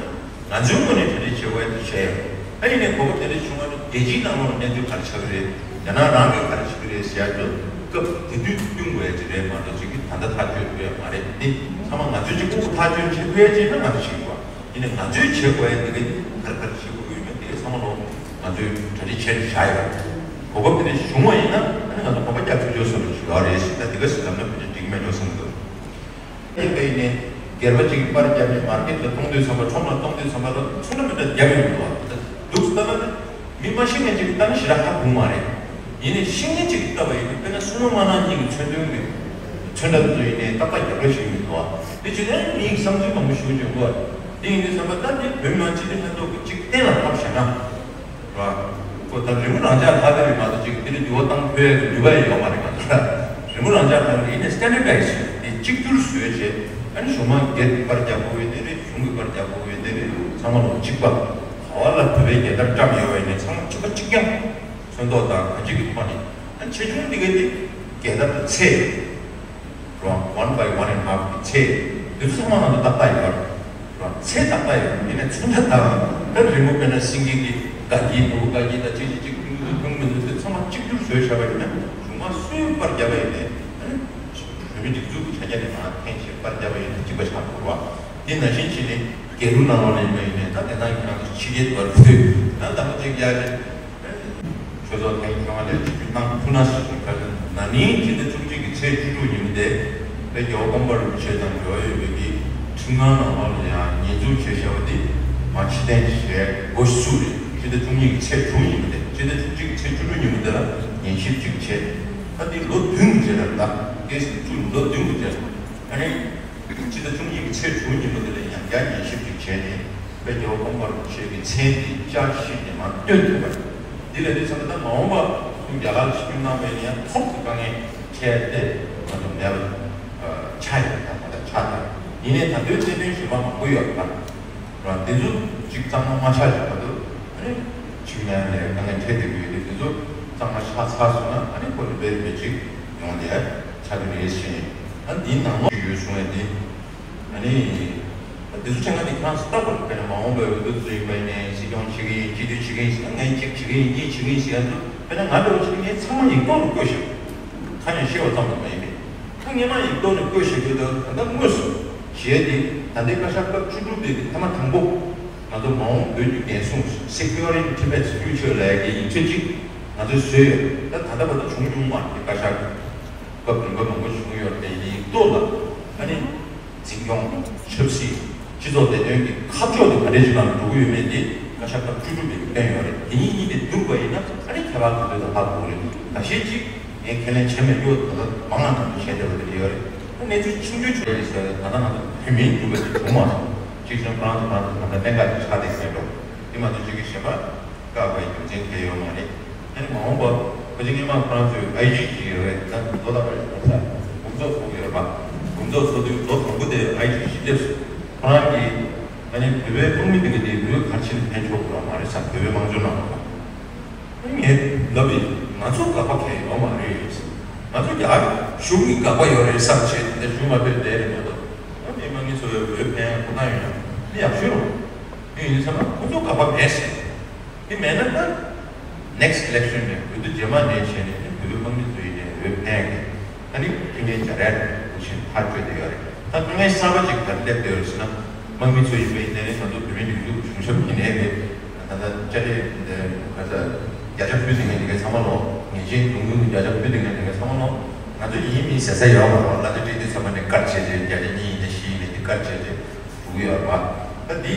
ང་ཚོའི་ངོས་ནས་གྲ་སྒྲིག་བྱེད་དགོས་ཡ་དེ་བྱས་ཡོད། ད་ཡིན་ནའི་གོ་སྐབས་དེ་འདྲ་བྱུང་བ་ནི་རྒྱལ་སྤྱིའི་ནང་ལོགས་གནས་ཚུལ་ག་རེ་ཆགས་ཀྱི་རེད། རྒྱ་ནག་རང་གིས་ག་རེ་བྱེད་ཀྱི་རེད་ཟེར་ཡ་དེ་སྐབས་དེ་དུས་བསྟུན་དགོས་ཡ་ཅིག་རེད་མ་གཏོགས་ཅིག་གིས་ད་ལྟ་ཐག་གཅོད་ཐུབ་ཡ་མ་རེད། འདི་ཚང་མ་ང་ཚོས་ཅིག་ཁོ་ཐག་གཅོད་བྱེད་ཐུབ་ཡ་ཅིག་ཡིན་ན་ང་ཚོས་བྱེད་དགོས། ཡིན་ནའི་ང་ཚོས་བྱེད་དགོས་ཡ་དེ་ག་ག་རེ་ག་རེ་བྱེད་དགོས་ཡོད་མེད་དེ་ག་ཚང་མ་ལོ་ང་ཚོས་གྲ་སྒྲིག་བྱས་ནས་བཞག་ཡོད། གོ་སྐབས་དེ་འདྲ་བྱུང་བ་ཡིན་ན་ཨ་ནི་ང་ཚོ་གོམ་པ་རྒྱག་ཐུབ་རྒྱུ་བཟོ་འདྲ་ཞིག་ཡོད་རེད་ཟེར། ད་དེ་ག་ཟེར་ལབ་ན་ཕལ་ཆེར་འགྲིག་མེད་འགྲོ་བསམ་གྱི་འདུག་ཡིན་པ་ཡིན་ནའི་སྒེར་པ་གཅིག་གིས་པར་བརྒྱབ་ནས་མར་ཀེཊ་ལ་གཏོང་དུས་ཙམ་པ་ཁྲོམ་ལ་གཏོང་དུས་ཙམ་པ་ལ་ཚུར་ལ་མི་འདྲ་བརྒྱབ་ཡོང་གི་འདུག་བ། འདུག་སེ་ལྟ་ན་ནི་མི་མ་ཤེས་མཁན་གཅིག་གིས་ལྟ་ན་ཞེ་དྲག་ཧ་གོ་མ་རེད། ཡིན་ནའི་ཤེས་མཁན་གཅིག་གིས་ལྟ་བ་ཡིན་ན་དཔེར་ན་སྲུང་མ་དམར་ནག་གཉིས་ཀྱི་མཚོན་དོན་གྱི་མཚོན་རྟགས་དེ་ཚོ་ཡིན་ནའི་ཏག་ཏག་རྒྱབ་རེས་ཞུ་གི་འདུག་བ། དེ་བྱས་ན་མི་ཡི་བསམ་ཚུལ་མང་པོ་ཞུ་གི་འཇོག་གི་བ། དེ་ཡིན་དུས་ཙམ་པ་ད་དེ་བོད་མི་མང་སྤྱི་འཐུས་ལྷན་ཚོགས་ཀྱིས་གཅིག་གཏན་ལ་ཕབ་བཞག་ན། ར། ཁོ་ད་རི་མོ་རང་འཇགས་ལྷག་དེ་རེད་མ་གཏོགས་ཅིག་དེ་ལ་འགྱུར་བ་བཏང་ཕོད་ཡ་གི་ནུས་པ་ཡོད་མ་རེད་མ་གཏོགས་ར། རི་མོ་རང་འཇགས་ལྷག་རེད། ཡིན་ནའི་སི་ཊན་ཌར་ཌའི་ཛི་དེ་གཅིག་གྱུར་བཟོས་བྱས། ཨ་ནི་གཞུང་མང་སྒེར་གྱི་པར་རྒྱག་དགོས་ཡོད་དེ་རེད། གཞུང་གི་པར་རྒྱག་དགོས་ཡོད་དེ་རེད། ཚང་མ་ལོ་གཅིག་པ། ག་བ་ལ་བོད་པའི་རྒྱལ་དར་བཀྲམ་ཡོད་པ་ཡིན་ནའི་ཚང་མ་གཅིག་པ་གཅིག་རྐྱང་། ཚོན་མདོག་དང་གང་ཅི་གི་ཐོག་ནས་ཨ་ནི་ཆེ་ཆུང་དེ་གའི་དེ་རྒྱལ་དར་གྱི་ཚད། རོ། ཝན་བྷའི་ཝན་ཨེན་ཌ་ཧབ་ཀྱི་ཚད། དེ་ཚོ་ཚང་མ་ང་ཚོ་ཏག་ཏག་ཡོད་རེད། རོ། ཚད་ཏག་ཏག་ཡོད་རེད། ཡིན་ནའི་ཚོན་ཁྲ་དང་། ད་རི་མོ་དཔེར་ན་སེང་གེ་གི་དགའ་སྐྱིད་ནོར་བུ་དགའ་སྐྱིད་དང་གཅིག་གཅིག་གཅིག་མཐུན་མི་མཐུན་མཐུན་མི་མཐུན་དེ་ཚང་མ་གཅིག་གྱུར་བཟོས་བཞག་པ་ཡིན་ན་གཞུང་མང་སུས་པར་བརྒྱབ་པ་ཡིན་ནའི་ཨ་ནི་བོད་མི་སྒྲིག་འཛུགས་ཀྱི་ཆ་རྐྱེན་ནས་མར་འཐེན་བྱས་པར་བརྒྱབ་པ་ཡིན་ན་གཅིག་པ་ཆགས་འགྲོ་བ། དེ་ནང་བཞིན་བྱས་ནས་རྒྱལ་རུ་ནང་ལོགས་ལ་ཡིན་པ་ཡིན་ནའི་ད་དེང་སང་ཁྱེད་རང་ཚོ་ཕྱི་རྒྱལ་དུ་བར་དུས་ད་ཟླ་བ་གཅིག་ཡར་རེད། ཆོས་ཚོགས་ཐེངས་ཁྱོད་རང་ལ་ཅིག་ཁྱོད་གནང་ཐུབ་ན་ཞེས་བྱུང་། ད་ནི་ན་ནིང་ཕྱི་ཟླ་བཅུ་གཅིག་གི་ཚེས་བཅུ་དྲུག་ཉིན་མོ་དེ་དཔལ་རྒྱལ་བ་ཀོང་པོ་རིན་པོ་ཆེ་དང་འབྲེལ་བ་ཡོད་པའི་གི་ཁྲིམས་ཁང་ནང་ལོགས་ལ་ཡང་ཉེས་འཛུགས་བྱས་བཞག་པ་དེ་མ་ཕྱིར་འཐེན་བྱས་འགོ་ཚུགས་རེད། ཕྱི་ཟླ་བཅུ་གཉིས་ཀྱི་ཚེས་དྲུག་ཉིན་མོ་དེ། ཕྱི་ཟླ་བཅུ་གཅིག་གི་ཚེས་བཅུ་དྲུག་ཉིན་མོ་དེ་ལ་ཉན་ཞིབ་ཅིག་བྱས། ད་དེ་ལོ་བདུན་གྱི་རྗེས་ལ་ད་ཀེ་སི་བཙུགས་ལོ་བདུན་གྱི་རྗེས་ལ་ཨ་ནི། ཕྱི་ཟླ་བཅུ་གཉིས་ཀྱི་ཚེས་དྲུག་ཉིན་མོ་དེ་ལ་ཡང་བསྐྱར་ཉན་ཞིབ་ཅིག་བྱས་ནས་དཔལ་རྒྱལ་བ་ཀོང་པོ་རིན་པོ་ཆེ་གི་མཚན་དེ་བསྐྱར་ཞིབ་ནས་མར་བཏོན་ཐུབ་པ་རེད། འདི་ལ་དུས་ཙམ་པ་ད་མ་འོངས་པ་ཁོང་རྒྱ་གར་ལ་ཆིབས་བསྒྱུར་གནང་བའི་ཡང་ཐོག་ཏུ་དཀའ་ངལ་འཕྲད་དེ་ང་ཚོ་མེད་པ་ཆགས་ཡོད། ད་ད་ཆགས་ཡོད། ཡིན་ནའི་ད་དུང་གནད་དོན་གཞན་པ་མང་པོ་ཡོད་པ་རེད། དེ་ཚོ་གཅིག་གཙང་མ་མ་ཆགས་ཀྱི་བར་དུ་ཨ་ནི་ཆིབས་ཉན་ལས་དཀའ་ངལ་འཕྲད་བསྡད་ཀྱི་ཡོད་དུས་དེ་ཚོ་གཙང་མ་ཆགས་ཚར་སོང་ན་ཨ་ནི་ཁོ་རེ་བེད་མེད་ཅིག་ཡོང་ལས་ཆགས་ཀྱི་རེད་ཟེར་ནས། ཨ་འདིའི་ནང་ལོགས་ཡོད་གསུང་ཡ་དེ། ཨ་ནི། ད་དེ་ཚོ་ཆ་ང་དེ་ཁྱེད་རང་ཚོ་ལྟ་དགོས་རེད། དཔེར་ན་མ་འོངས་པའི་འོས་བསྡུ་ཚོ་ཡིན་པ་ཡིན་ནའི་སྲིད་སྐྱོང་བྱེད་ཀྱི་ཡིན་སྤྱི་འཐུས་བྱེད་ཀྱི་ཡིན་ཟེར་ན་ངས་གཅིག་བྱེད་ཀྱི་ཡིན་གཉིས་བྱེད་ཀྱི་ཡིན་ཟེར་ཡ་ཚོ་དཔེར་ན་ང་འདྲ་བོ་ཞིག་ངས་ཚང་མ་ཡིག་ཐོག་ནས་བཀོད་བཞག་ཁ་ནས་བཤད་པ་ཙམ་དུ་མ་ཡིན་པས། ད་སྔོན་མ་ཡིག་ཐོག་ནས་བཀོད་བཞག་ཡོད་དུས་ད་ལྟ་དངོས་སུ་གཞས་དེ་ད་ལྟའི་བཀའ་ཤག་སྐབས་བཅུ་དྲུག་པའི་གི་ཐེངས་མ་དང་པོ་ང་ཚོ་མ་འོངས་བོད་ཀྱི་འགན་སྲུང་Securing Tibet's Future ལབ་ཡ་གི་ཡིག་ཆ་གཅིག་ང་ཚོས་བཟོས་ཡོད། ད་ད་ལྟ་བར་དུ་བྱུང་མྱོང་མ་རེད། བཀའ་ཤག་གི་སྐབས་རིམ་པ་མང་པོ་བྱུང་ཡོད་རེད། ཡིན་ ལྟོ་ལ་ཨ་ནི་འཛིན་སྐྱོང་ཆབ་སྲིད་སྤྱི་ཚོགས་བདེ་དོན་གྱི་ཁ་ཕྱོགས་དེ་ག་འདྲས་ཅིག་ནང་ལ་འགྲོ་གི་ཡོད་མེད་དེ་བཀའ་ཤག་སྐབས་བཅུ་དྲུག་པས་བསྟན་ཡོད་རེད། དེ་གཉིས་གཉིས་དེ་བསྡུར་བ་ཡིན་ན་ཨ་ནི་ཁྱད་པར་ག་ཚོད་དང་ཧ་གོ་གི་རེད། འགའ་ཤས་ཅིག་ངས་ཁས་ལེན་བྱས་མེད་རྒྱུ་ད་ལྟ་མང་ང་ཐོག་ཏུ་བྱས་བསྡད་པ་དེ་འདྲ་ཡོད་རེད། ད་གནས་ཚུལ་ཆུང་ཆུང་ཆུང་རེད་ཟེར་བ་ད་ལྟ་ང་ཚོ་བོད་མིའི་འགྲུལ་པ་ཅིག་བྱུང་མ་སོང་། གཅིག་བྱས་ན་ཕ་རན་སི་ཕ་རན་སི་ད་ལྟ་གནད་འགག་ཅིག་ཆགས་བསྡད་ཀྱི་མེད་འགྲོ། དེ་མ་གཏོགས་གཅིག་གི་གཞན་པ་བཀག་པའི་རྒྱུ་མཚན་གང་ཡོད་མ་རེད། ཨ་ནི་མ་འོངས་པ་ཁོ་ཅིག་སྔོན་མ་ཁོ་རང་ཚོའི་ཨའི་ཇི་ཞིག་ཡོད་རེད། ད་ལོ་ལྟར་རེད་ལོ་གསར་དགུང་ཚོགས་ཚོགས་ཀྱི་ཡོད་རེད་པ། དགུང་ཚོགས་ཚོགས་དུས་ལོ་དང་པོ་དེར་ཨའི་ཇི་ཞིག་སླེབས་སོང་། ཁོ་རང་གིས་ཨ་ནི་བོད་པའི་དམག་མི་འདི་ག་དེ་བོད་ག་རེ་བྱས་ནས་ཕན་ཆོག་གི་རེད་མ་རེད་ཟེར། བོད་པའི་དམངས་གཙོའི་ནང་ལ་ཨ་ནི་ངས་ལབ་པས་ང་ཚོ་དགག་པ་གང་ཡང་ཡོད་མ་རེད། ང་ཚོ་རྒྱ་གཞུང་གི་དགག་པ་ཡོད་རེད་བསམ་བྱས་ཏེ་གཞུང་ལ་དཔེ་བསྡད་རེད་མ་གཏོགས་ཨ་ནི་དམག་མི་ཚོ་བོད་ཕན་ཁོ་ཐག་ཡོད་ན་ཨ་ནི་ཡག་ཤོས་རེད། དེ་ཡིན་ཙང་ཁོ་ཚོ་དགག་པ་མེད་ཟེར། དེ་མེད་ན་ད་next election་ནས་འོས་བསྡུ་རྗེས་མ་ནས་བྱས་ནས་བོད་མི་དམངས་མི་ཚོ་ཡིན་ནས་འོས་འཕེན་གི་ད་ནི་ཕན་ཡོན་བྱ་རལ་འུ་ཆེན་ཐག་གཅོད་དེ་ཡོད་རེད། ད་དཀའ་ངལ་གསར་པ་ཅིག་ག་རེ་སླེབས་བསྡད་ཡོད་ཟེར་ན་དམངས་མི་ཚོ་ཡིན་པ་ཡིན་ནའི་ང་ཚོ་བོད་མི་སྒྲིག་འཛུགས་གཞུང་ཞབས་ཡིན་ནའི་རེད། ད་ལྟ་བཅའ་ཁྲིམས་འདི་ག་ས་བརྒྱ་ཆ་ཕུལ་ཟིན་མཁན་དེ་གའི་ཚང་མ་ལོ་ངེས་ཅན་ལུང་ཁུལ་དུ་བརྒྱ་ཆ་ཕུལ་ཟིན་མཁན་དེ་གའི་ཚང་མ་ལོ་ང་ཚོ་ཡིན་མིན་ཟེར་ས་ཡོད་མ་རེད། བླ་ཆ་སྤྲད་དུས་ཚང་མ་ནས་བཀར་བྱས་རྗེས་བརྒྱ་ཆ་གཉིས་ཡིན་ནའི་བཞི་ཡིན་ནའི་དེ་བཀར་བྱས་རྗེས། འགྲོ་གི་ཡོད་རེད་པ། ད་འདི་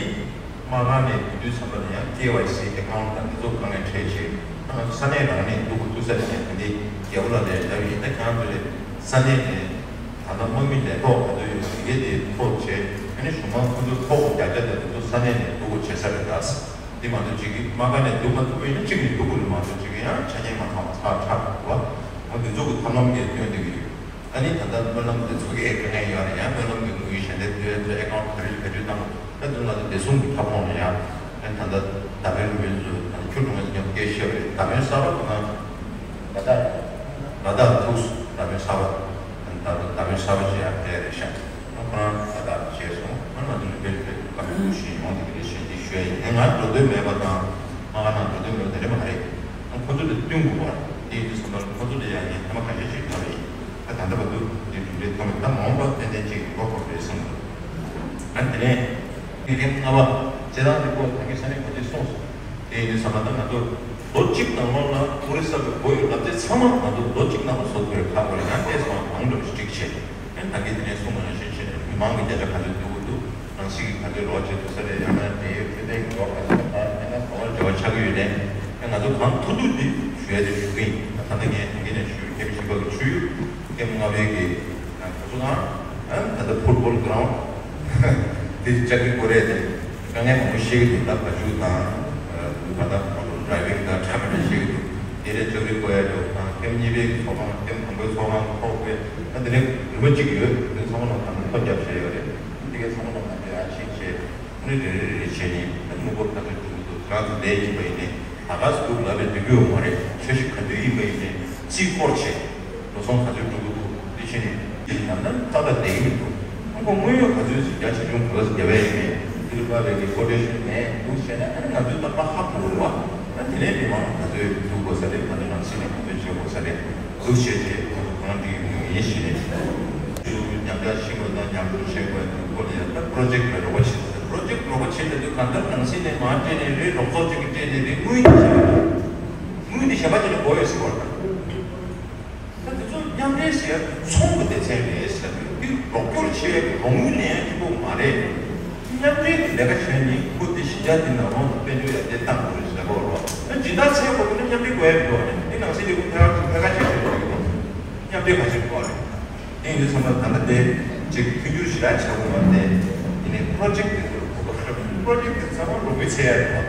དམག་ཁང་ནས་འོས་བསྡུ་ཚན་པ་ནས་ཡང་ཀེ་ཝའི་སི་ཨེ་ཁའུན་ཊི་དང་འདི་ཚོ་གང་ནས་ཁྲལ་བྱེད་ད་ང་ཚོ་ས་གནས་རང་ནས་འདུག་གོ་ཐུག་ས་ནས་ད་འདི་རྒྱལ་པོ་ལ་ལས་ལབ་ཡིན། ད་ཁྱེད་རང་ཚོ་ལས་ས་གནས་ནས་ད་ལྟ་དམག་མི་ལས་ཐོག་ག་ཚོད་ཡོད་ཟིན་གྱི་དེ་ཐོག་བྱས་ཨ་ནི་གཞུང་མང་ཁོ་ཚོ་ཐོག་བརྒྱ་ཆ་དེ་ཚོ་ས་གནས་ནས་འདུག་གོ་བྱེད་ས་རེད་ད། འདི་མ་གཏོགས་ཅིག་གི་དམག་ཁང་ནས་འདུག་མ་ཐུབ་པ་ཡིན་ན་གཅིག་ནས་འདུག་དགོས་རེད་མ་གཏོགས་ཅིག་གི་ཡང་ཆ་རྐྱེན་མ་ཚང་བ་ཚར་ཆགས་འདུག་བ། འོ་འདི་ཚོ་གི་ཐབས་ལམ་དེ་སྟོན་བསྡད་ཀྱི་ཡོད། ཨ་ནི་ད་ལྟ་སྨོན་ལམ་དེ་ཚོ་གས་དཀའ་ངལ་ཡོད་རེད། ཡང་སྨོན་ལམ་གྱི་དངུལ་གཞན་དེ་དུས་ཚོད་ཨེ་ཁའུན་ཊི་ག་རེ་ག་དུས་བཏང་ད་དུང་ང་ཚོ་བདེ་སྲུང་གི་ཁྱབ་ཁོངས་ལ་ཡང་ཨ་ནི་ད་ལྟ་མདའ་དཔོན་ལུས་པའི་ཚོ་ད་ལྟ་ཁྱུ་གྲོང་ངེས་ཀྱང་སྐད་བཤད་པ་རེད། མདའ་དཔོན་གསར་པ་ཁོ་ན་ལ་དྭགས་ལ་དྭགས་ལ་ཐུག་སོང་། མདའ་དཔོན་གསར་པ་ད་ལྟ་མདའ་དཔོན་གསར་པ་ཞིག་ཡང་སྤྲད་རེད་ཤག་ཁོ་རང་ད་ལྟ་བྱས་སོང་། ང་ང་ཚོ་ལུས་པའི་ལུས་པའི་བཀའ་མོལ་བཞིན་ཡོང་དེ་ག་རེ་བྱས་འདི་ཞུ་ཡ་ཡིན། ང་འགྲོ་འདོད་མེད་པ་དང་ང་ང་ནང་འགྲོ་འདོད་མེད་པ་དེ་འདྲ་མ་རེད། ཁོ་ཚོ་དང་བསྟུན་དགོས་པ་དེ་ཡིན་དུས་ཙམ་པར་ཁོ་ཚོ་ལ་ཡང་ངས་ཐེངས་མ་ཁ་ཤས་ཤིག་ལབ་པ་ཡིན། ད་ད་ལྟ་བར་དུ་དེ་གྲུབ་འབྲས་ཐོན་མེད། ད་མ་འོངས་པ་ཏན་ཏན་ཅིག་འགྲོ་དགོས་རེད་བསམ་འདུག་ཨ་དེ་ནས་དེ་ཐེངས་ལྔ་པ་སྤྱིར་བཏང་གི་སྐོར་ད་གིན་ས་གནས་གོ་སྒྲིག་སོང་སོང་། དེ་ཡིན་དུས་ཙམ་པ་ད་ང་ཚོ་ལོ་གཅིག་ནང་ལོགས་ལ་ཨོ་རི་ས་གི་བོད་ཡིག་བསླབ་ཚན་ཚང་མ་ང་ཚོ་ལོ་གཅིག་ནང་ལ་བཟོ་དགོས་རེད། ཁག་པོ་རེད། ཡང་ཏོག་ཙམ་མང་འགྲོ་ཞིག་ཅིག་བྱས། ཡང་ད་གིན་དེ་ནས་གསུངས་པ་ནང་བཞིན་བྱས་ནས་མི་མང་གི་བརྒྱ་ཆ་ག་ཚོད་འདུག་གི་འདུག་རང་བཞིན་གྱི་ག་ཚོད་རོགས་བྱེད་ཐུབ་ས་རེད། ཡང་ན་འབྲེལ་ཡོད་འཕྲོད་བསྟེན་གྱི་རོགས་ག་ཚོད་དང་ཡང་ན་ག་བར་འབྲེལ་བ་ཆགས་ཀྱི་ཡོད་ནའི་ཡང་ང་ཚོ་གང་ཐུབ་ཐུབ་འདི་ཞུ་ཡ་དེ་ཞུ་གི་ཡིན། ད་ལྟ་ངས་ད་གིན་ནས་ཞུས། ཀེམ་བཞི་པ་གི་ཆུ་ཡུར་ཀེམ་ལྔ་པའི་གི་ང་ཚོ་ཚོ་ནང་ད་ལྟ་ཕུཊ་བོལ་གྷ་རའུན་ཌི་དེ་ལྕགས་རི་བསྐོར་ཡ་དེ་དཀའ་ངལ་མང་པོ་ཤེས་ཀྱི་འདུག་ད་བ་ཕྱུགས་དང་ད་ལྟ་ཌ་རའི་ཝིང་དང་ཁྲ་མི་འདྲ་ཤེས་ཀྱི་འདུག་དེ་ལས་ལྕགས་རི་བསྐོར་ཡ་འདུག་དང་ཀེམ་གཉིས་པའི་གི་ཚོགས་ཁང་ཀེམ་དང་པོའི་ཚོགས་ཁང་ཐོག་པའི་ད་དེ་ནས་རིམ་པ་གཅིག་ཡོད། དེ་ཚང་མ་ལ་ད་ཐོ་རྒྱབ་བྱས་ཡོད་རེད། དེ་གའི་ཚང་མ་ལ་ང་ཚོས་ཨ་ཤེས་བྱས། ཨ་ནི་རེ་རེ་རེ་རེ་བྱས་ནས་ཨ་ནི་དངུལ་འབོར་ག་ཚོད་བསྒྲུབ་འདུག་ཁྱེད་རང་ཚོ་ལས་ཡིན་པ་ཡིན་ནའི་ད་ག་སེ་འདུག་ལབ་པའི་འགྲིག་གི་ཡོད་མ་རེད། འཆར་གཞི་ག་དུས་ཡིན་པ་ཡིན་ནའི་རྩིས་སྐོར་བྱས་འགྲོ་སོང་ག་ཚོད་འགྲོ་གི་འདུག་འདི་བྱས་ནས་འདི་ནམ་ན་ཏག་ཏག་བསྡད་ཀྱི་མི་འདུག་ཨ་ཁོ་དངོས་ཡོད་ག་ཚོད་ཅིག་རྒྱ་ཆེ་ཆུང་ག་ཚོད་རྒྱབ་ཡ་ཡིན་ནའི་འདི་ལ་དཔག་པའི་གི་ཀོ་ཊེ་ཤན་མེད་འདུག་བྱས་ན་ཨ་ནི་ང་ཚོས་ད་ལྟ་ཧ་གོ་དགོས་རེད་བ། ཨ་དེ་ནས་མི་མང་ག་ཚོད་ཐུག་དགོས་ས་རེད། ང་ཚོ་ནང་སྲིད་ནས་ག་ཚོད་བྱེད་དགོས་ས་རེད། འདུག་བྱས་རྗེས་ང་ཚོ་གང་འགྲིག་ཡོང་ཡིན་ཞེས་ནས། ཚུར་མཉམ་འབྲེལ་ཤེས་དགོས་དང་མཉམ་འབྲེལ་བྱེད་དགོས་དུས་སྐོར་ལ་ཡང་ད་པྲོ་ཇེཀ་ལ་རོགས་པ་བྱེད་དགོས། པྲོ་ཇེཀ་རོགས་པ་བྱེད་ལ་དུས་གང་ལྟར་ནང་སྲིད་ནས་མར་སྤྲད་ནས་རེད། རོགས་ཚོགས་ཅིག་གིས་སྤྲད་ནས་རེད། དངུལ་དེ་གཞན་པ་རེད། དངུལ་དེ་གཞན་པ་ཅིག་ལ་དགོས་ཡོད་ཟེར་བ་དང་། ད་དེ་ཚོ་མཉམ་འབྲེལ་ཟེར་ཡ་ཚོང་གི་སྡེ་ཚན་རེད་ཟེར་དུས་འདི་རོགས་སྐྱོར་བྱེད་ཡ་གི་རོགས་དངུལ་ལེན་ཡ་གཅིག་པོ་མ་རེད། མཉམ་འབྲེལ་གྱི་ལས་ཀ་བྱས་ནི་ཁོ་དེ་གཞིས་ཆགས་དེ་ནང་ལོགས་ལ་དཔལ་འབྱོར་ཡར་ཐོན་གཏང་དགོས་རེད་ཟེར་བ་རོགས། ད་སྦྱིན་བདག་འཚོལ་དགོས་ཀྱི་ན་མཉམ་འབྲེལ་དགོས་ཡ་མི་འདུག་བ། ནི་འདི་ནང་སྲིད་ལས་ཁུངས་ཕལ་བ་ཕལ་ཁ་ཆེ་ཆེ་རེད་འདུག་མཉམ་འབྲེལ་ག་ཚོད་དགོས་རེད། དེ་ཡིན་དུས་ཚང་མ་ད་ལྟ་དེ་ཅིག་མཐུན་འགྱུར་ཞེ་དྲག་བྱ་དགོས་པ་དེ་ཡིན་ནའི་པྲོ་ཇེཀ་དེ་ཚོར་གོ་སྐབས་ཤོར། པྲོ་ཇེཀ་དེ་ཚང་མ་རོགས་དངུལ་འཚོལ་ཡ་རེད་བ།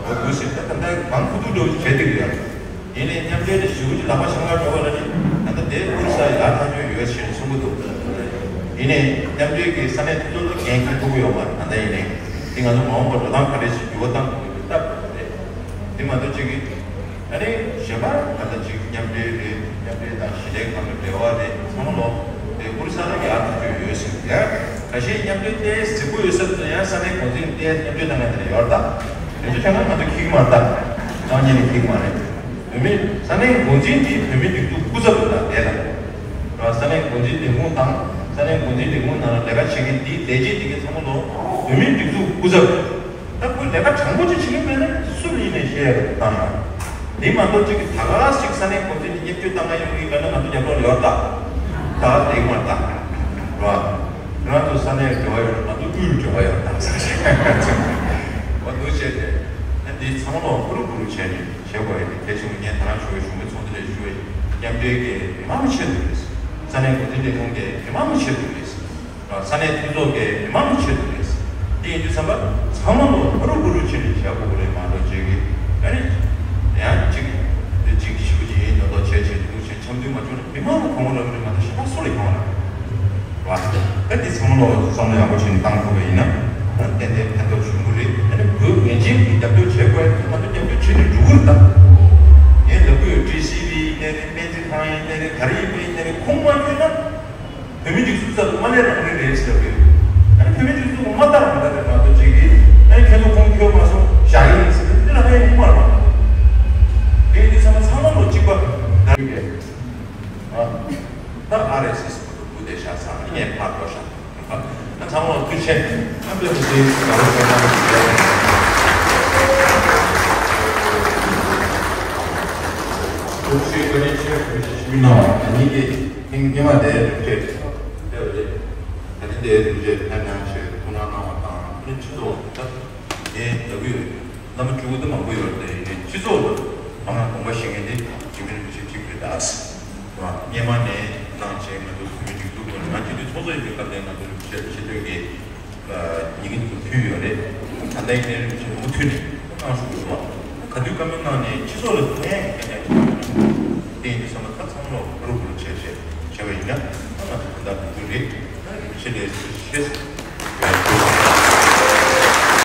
རོགས་དངུལ་ཟེར་ད་ད་ལྟ་གང་ཐུབ་ཐུབ་འགྲོ་བྱས་བསྡད་ཀྱི་ཡོད་རེད། ཡིན་ནའི་མཉམ་འབྲེལ་དེ་ཞེ་པོ་ཅིག་ལག་པ་འཆང་གར་འགྲོ་བ་ལ་ནི་ད་ལྟ་དེ་ཨོ་རི་ས་ཡར་ཐག་གཅོད་ཡོད་ཞེས་གསུང་གི་འདུག་ཡིན་ནའི་མཉམ་འབྲེལ་གྱི་ས་གནས་དེ་ཚོ་ལ་འགན་འཁྱེར་ཐུབ་ཀྱི་ཡོད་མ་རེད། ད་ལྟ་ཡིན་ནའི་དེ་ང་ཚོ་མ་འོངས་པར་འགྲོ་སྟངས་ག་འདྲ་ཞིག་འགྱུར་བ་བཏང་དགོས་ཀྱི་སྟབས་རེད། དེ་མ་གཏོགས་ཅིག་གིས་ཨ་ནི་གཞན་པ་ད་ལྟ་ཅིག་མཉམ་འབྲེལ་རེད། མཉམ་འབྲེལ་དང་ཞི་བདེ་ཁང་གི་འབྲེལ་བ་རེད། ཚང་མ་ལོ་དེ་ཨོ་རི་ས་ལ་ཡར་ཐག་གཅོད་ཡོད་ཟེར་ཡ། ཁ་ཤས་མཉམ་འབྲེལ་ཏོག་ཙམ་རྫིག་པོ་ཡོད་ས་དེ་ཚོ་ཡང་ས་གནས་འགོ་འཛིན་ཏོག་ཙམ་མཉམ་འབྲེལ་གཏོང་མཁན་དེ་འདྲ་ཡོད་རེད། ད་དེ་ཚོ་ཆ་ཚང་ང་ཚོ་ཁྱི་གི་མ་རེད། ད་རང་ཉིད་ནས་ཁྱི་གི་མ་རེད། བོད་མི་ས་གནས་འགོ་འཛིན་དེ་བོད་མིའི་སྒྲིག་འཛུགས་སྐུ་ཚབ་རེད། ད་དེ་ལ་ས་གནས་འགོ་འཛིན་ལས་ཁུངས་དང་ས་གནས་འགོ་འཛིན་ལས་ཁུངས་ནང་ལ་ལས་ཀ་བྱེད་མཁན་དེའི་ལས་བྱེད་དེ་གའི་ཚང་མ་ལོ་བོད་མིའི་སྒྲིག་འཛུགས་སྐུ་ཚབ་རེད། ད་ཁོས་ལས་ཀ་དྲང་པོ་ཅིག་བྱེད་ཀྱི་མེད་ན་སུ་ལ་ཡིན་ནའི་བཤད་ཡ་རེད། ད་ཡང་དེ་མ་གཏོགས་ཅིག་གི་ད་ག་ཅིག་ས་གནས་འགོ་འཛིན་གྱི་བརྙས་བཅོས་བཏང་ག་ཡོང་གི་ཡོད་ན་ང་ཚོ་རྒྱབ་ལོགས་ལ་ཡོད་ད། ད་ ད་དེ་མ་བཏང་ར། ང་ཚོ་ས་གནས་འབྲེལ་བ་ཡོད་ན་ང་ཚོ་དབུས་འབྲེལ་བ་ཡོད་ན་ཟེར་བ་འདུག་བྱས་ཏེ། ཨ་འདི་ཚང་མ་ལོ་ཧུ་རུ་ཧུ་རུ་བྱས་ནས་བྱེད་དགོས་ཡོད་དེ་གལ་ཆེན་པོ། ངས་ད་རང་ཞུ་བའི་གཞུང་གི་ཚོགས་འདུ་ལས་ཞུ་བའི་མཉམ་འབྲེལ་གྱི་མི་མང་ཆེད་དུ་རེད། ས་གནས་འགོ་འཛིན་ལས་ཁུངས་ཀྱི་མི་མང་ཆེད་དུ་རེད། ས་གནས་འཐུས་ཚོགས་ཀྱི་མི་མང་ཆེད་དུ་རེད། དེ་ཡིན་དུས་ཙམ་པ་ཚང་མ་ལོ་ཧུ་རུ་ཧུ་རུ་བྱས་ནས་བྱེད་དགོས་ཀྱི་རེད་མ་གཏོགས་ཅིག་གི་ཨ་ནི་ཡང་ཅིག་དེ་ཅིག་ཞེ་པོ་ཅིག་ཡིན་མདོག་མདོག་བྱས་བྱས་འདུག་བྱས་འཆམ་མཐུན་མ་བྱུང་ན་མི་མང་ལ་གོང་རག་གི་རེད་མ་གཏོགས་གཞན་པ་སུ་ལ་གོང་རག་རེད་བ། ད་འདི་ཚང་མ་ལོ་བསམ་བློ་ཡག་པོ་བྱས་ནས་བཏང་ཐུབ་པ་ཡིན་ན་ད་ཏན་ཏན་ཕན་ཐོགས་ཆེན་པོ་རེད། ཨ་ནི་བོད་ངེས་ཅན་གྱི་རྒྱབ་སྐྱོར་བྱེད་དགོས་ཡ་དེ་ང་ཚོ་རྒྱབ་སྐྱོར་བྱེད་དུ་འགྲོ་གི་རེད་ད། ངས་ལབ་དགོས་ཡོད། ཀྲི་སི་བི་ཡིན་ནའི་རེད། སྨན་རྩིས་ཁང་ཡིན་ནའི་རེད། ག་རེ་ཡིན་པ་ཡིན་ནའི་རེད། ཁུངས་མ་འཁྱོལ་ན། བོད་མི་སྒྲིག་འཛུགས་རྩ་དུ་མ་སླེབས་རང་རེ་རེད་ཟེར་བས། ཨ་ནི་བོད་མི་སྒྲིག་འཛུགས་མ་ལྟ་རང་ལྟ་རེད་མ་གཏོགས་ཅིག་གིས་ཨ་ནི་ཁྱེད་ཚོ་ཁུངས་འཁྱོལ་མ་སོང་བཞག་གི་ཡིན་ཟེར་དུས་འདི་ལ་ཕན་ཡོང་མ་རེད་མ་གཏོགས། དེ་ཡིན་དུས་ཚང་མ་ཚང་མ་ལོ་གཅིག་པ་ན་རེད། ཨ་ད་ཨ་རེ་སི་སི་ཁོ་ཚོ་སྐུ་དེ་བཞག་ཚར། ཨ་ནི་ངས་ཕར་འགྲོ་བཞག་ད་ཚང་མ་ལ་ཐུགས་རྗེ་ཆེ། ཨ་ཕེབས་པ་དེ་དགའ་བོ་བྱུང་ན་ཞེས། ཐུགས་རྗེ་བཀའ་དྲིན་ཆེ། ཐུགས་རྗེ་ཆེ་མི་གནང་བ་ད་ཉིད་ཀྱི་ཐེངས་སྔོན་མ་དེའི་གྲུབ་འབྲས་ཕེབས་པ་རེད། ད་ནི་དེའི་གྲུབ་འབྲས་ཕན་གནང་ཞེས་ཐུགས་སྣང་གནང་བ་དང་། ཨ་ནི་སྤྱི་ཚོགས་ད་ངས་ལབ་ཀྱི་ཡོད། བླ་མ་སྤྲུལ་སྐུ་ད་མང་པོ་ཡོད་རེད། ཡིན་ནའི་སྤྱི་ཚོགས་ལ་ང་དགོངས་པ་བཞེས་མཁན་དེ་འཇིགས་མེད་རིན་པོ་ཆེ་གཅིག་རེད་ད། སྔོན་མ་ནས་གནང་བྱས་ང་ཚོ་བོད་མི་སྒྲིག་འཛུགས་ཐོག་ནས་ང་སྤྱི་འཐུས་ཚོགས་གཙོ་ཡིན་པའི་སྐབས་དེ་ང་ཚོ་རིན་པོ་ཆེ་ཆེ་མཐོའི་གི་ཉིན་གྱི་ཚོགས་ཕུལ་ཡོད་རེད། ད་ལྟ་ཡིན་ནའི་རིན་པོ་ཆེ་མུ་མཐུད་ནས་གནང་བཞིན་ཡོད་པ། ག་དུས་བཀའ་མོལ་གནང་ནས་སྤྱི་ཚོགས་ལ་ཕན་ཡག་ཅིག་གནང་ཡོད། དེ་ཡིན་དུས་ཙམ་པ་ད་ཚང་མ་ལོ་ཧུར་ཧུར་བྱས་བྱས་བྱས་པ་ཡིན་ན་ད་ང་ཚོ་གང་ལྟར་མུ་མཐུད་རེད། ད་རིན་པོ་ཆེ་ལས་ཆེ་ཞེས།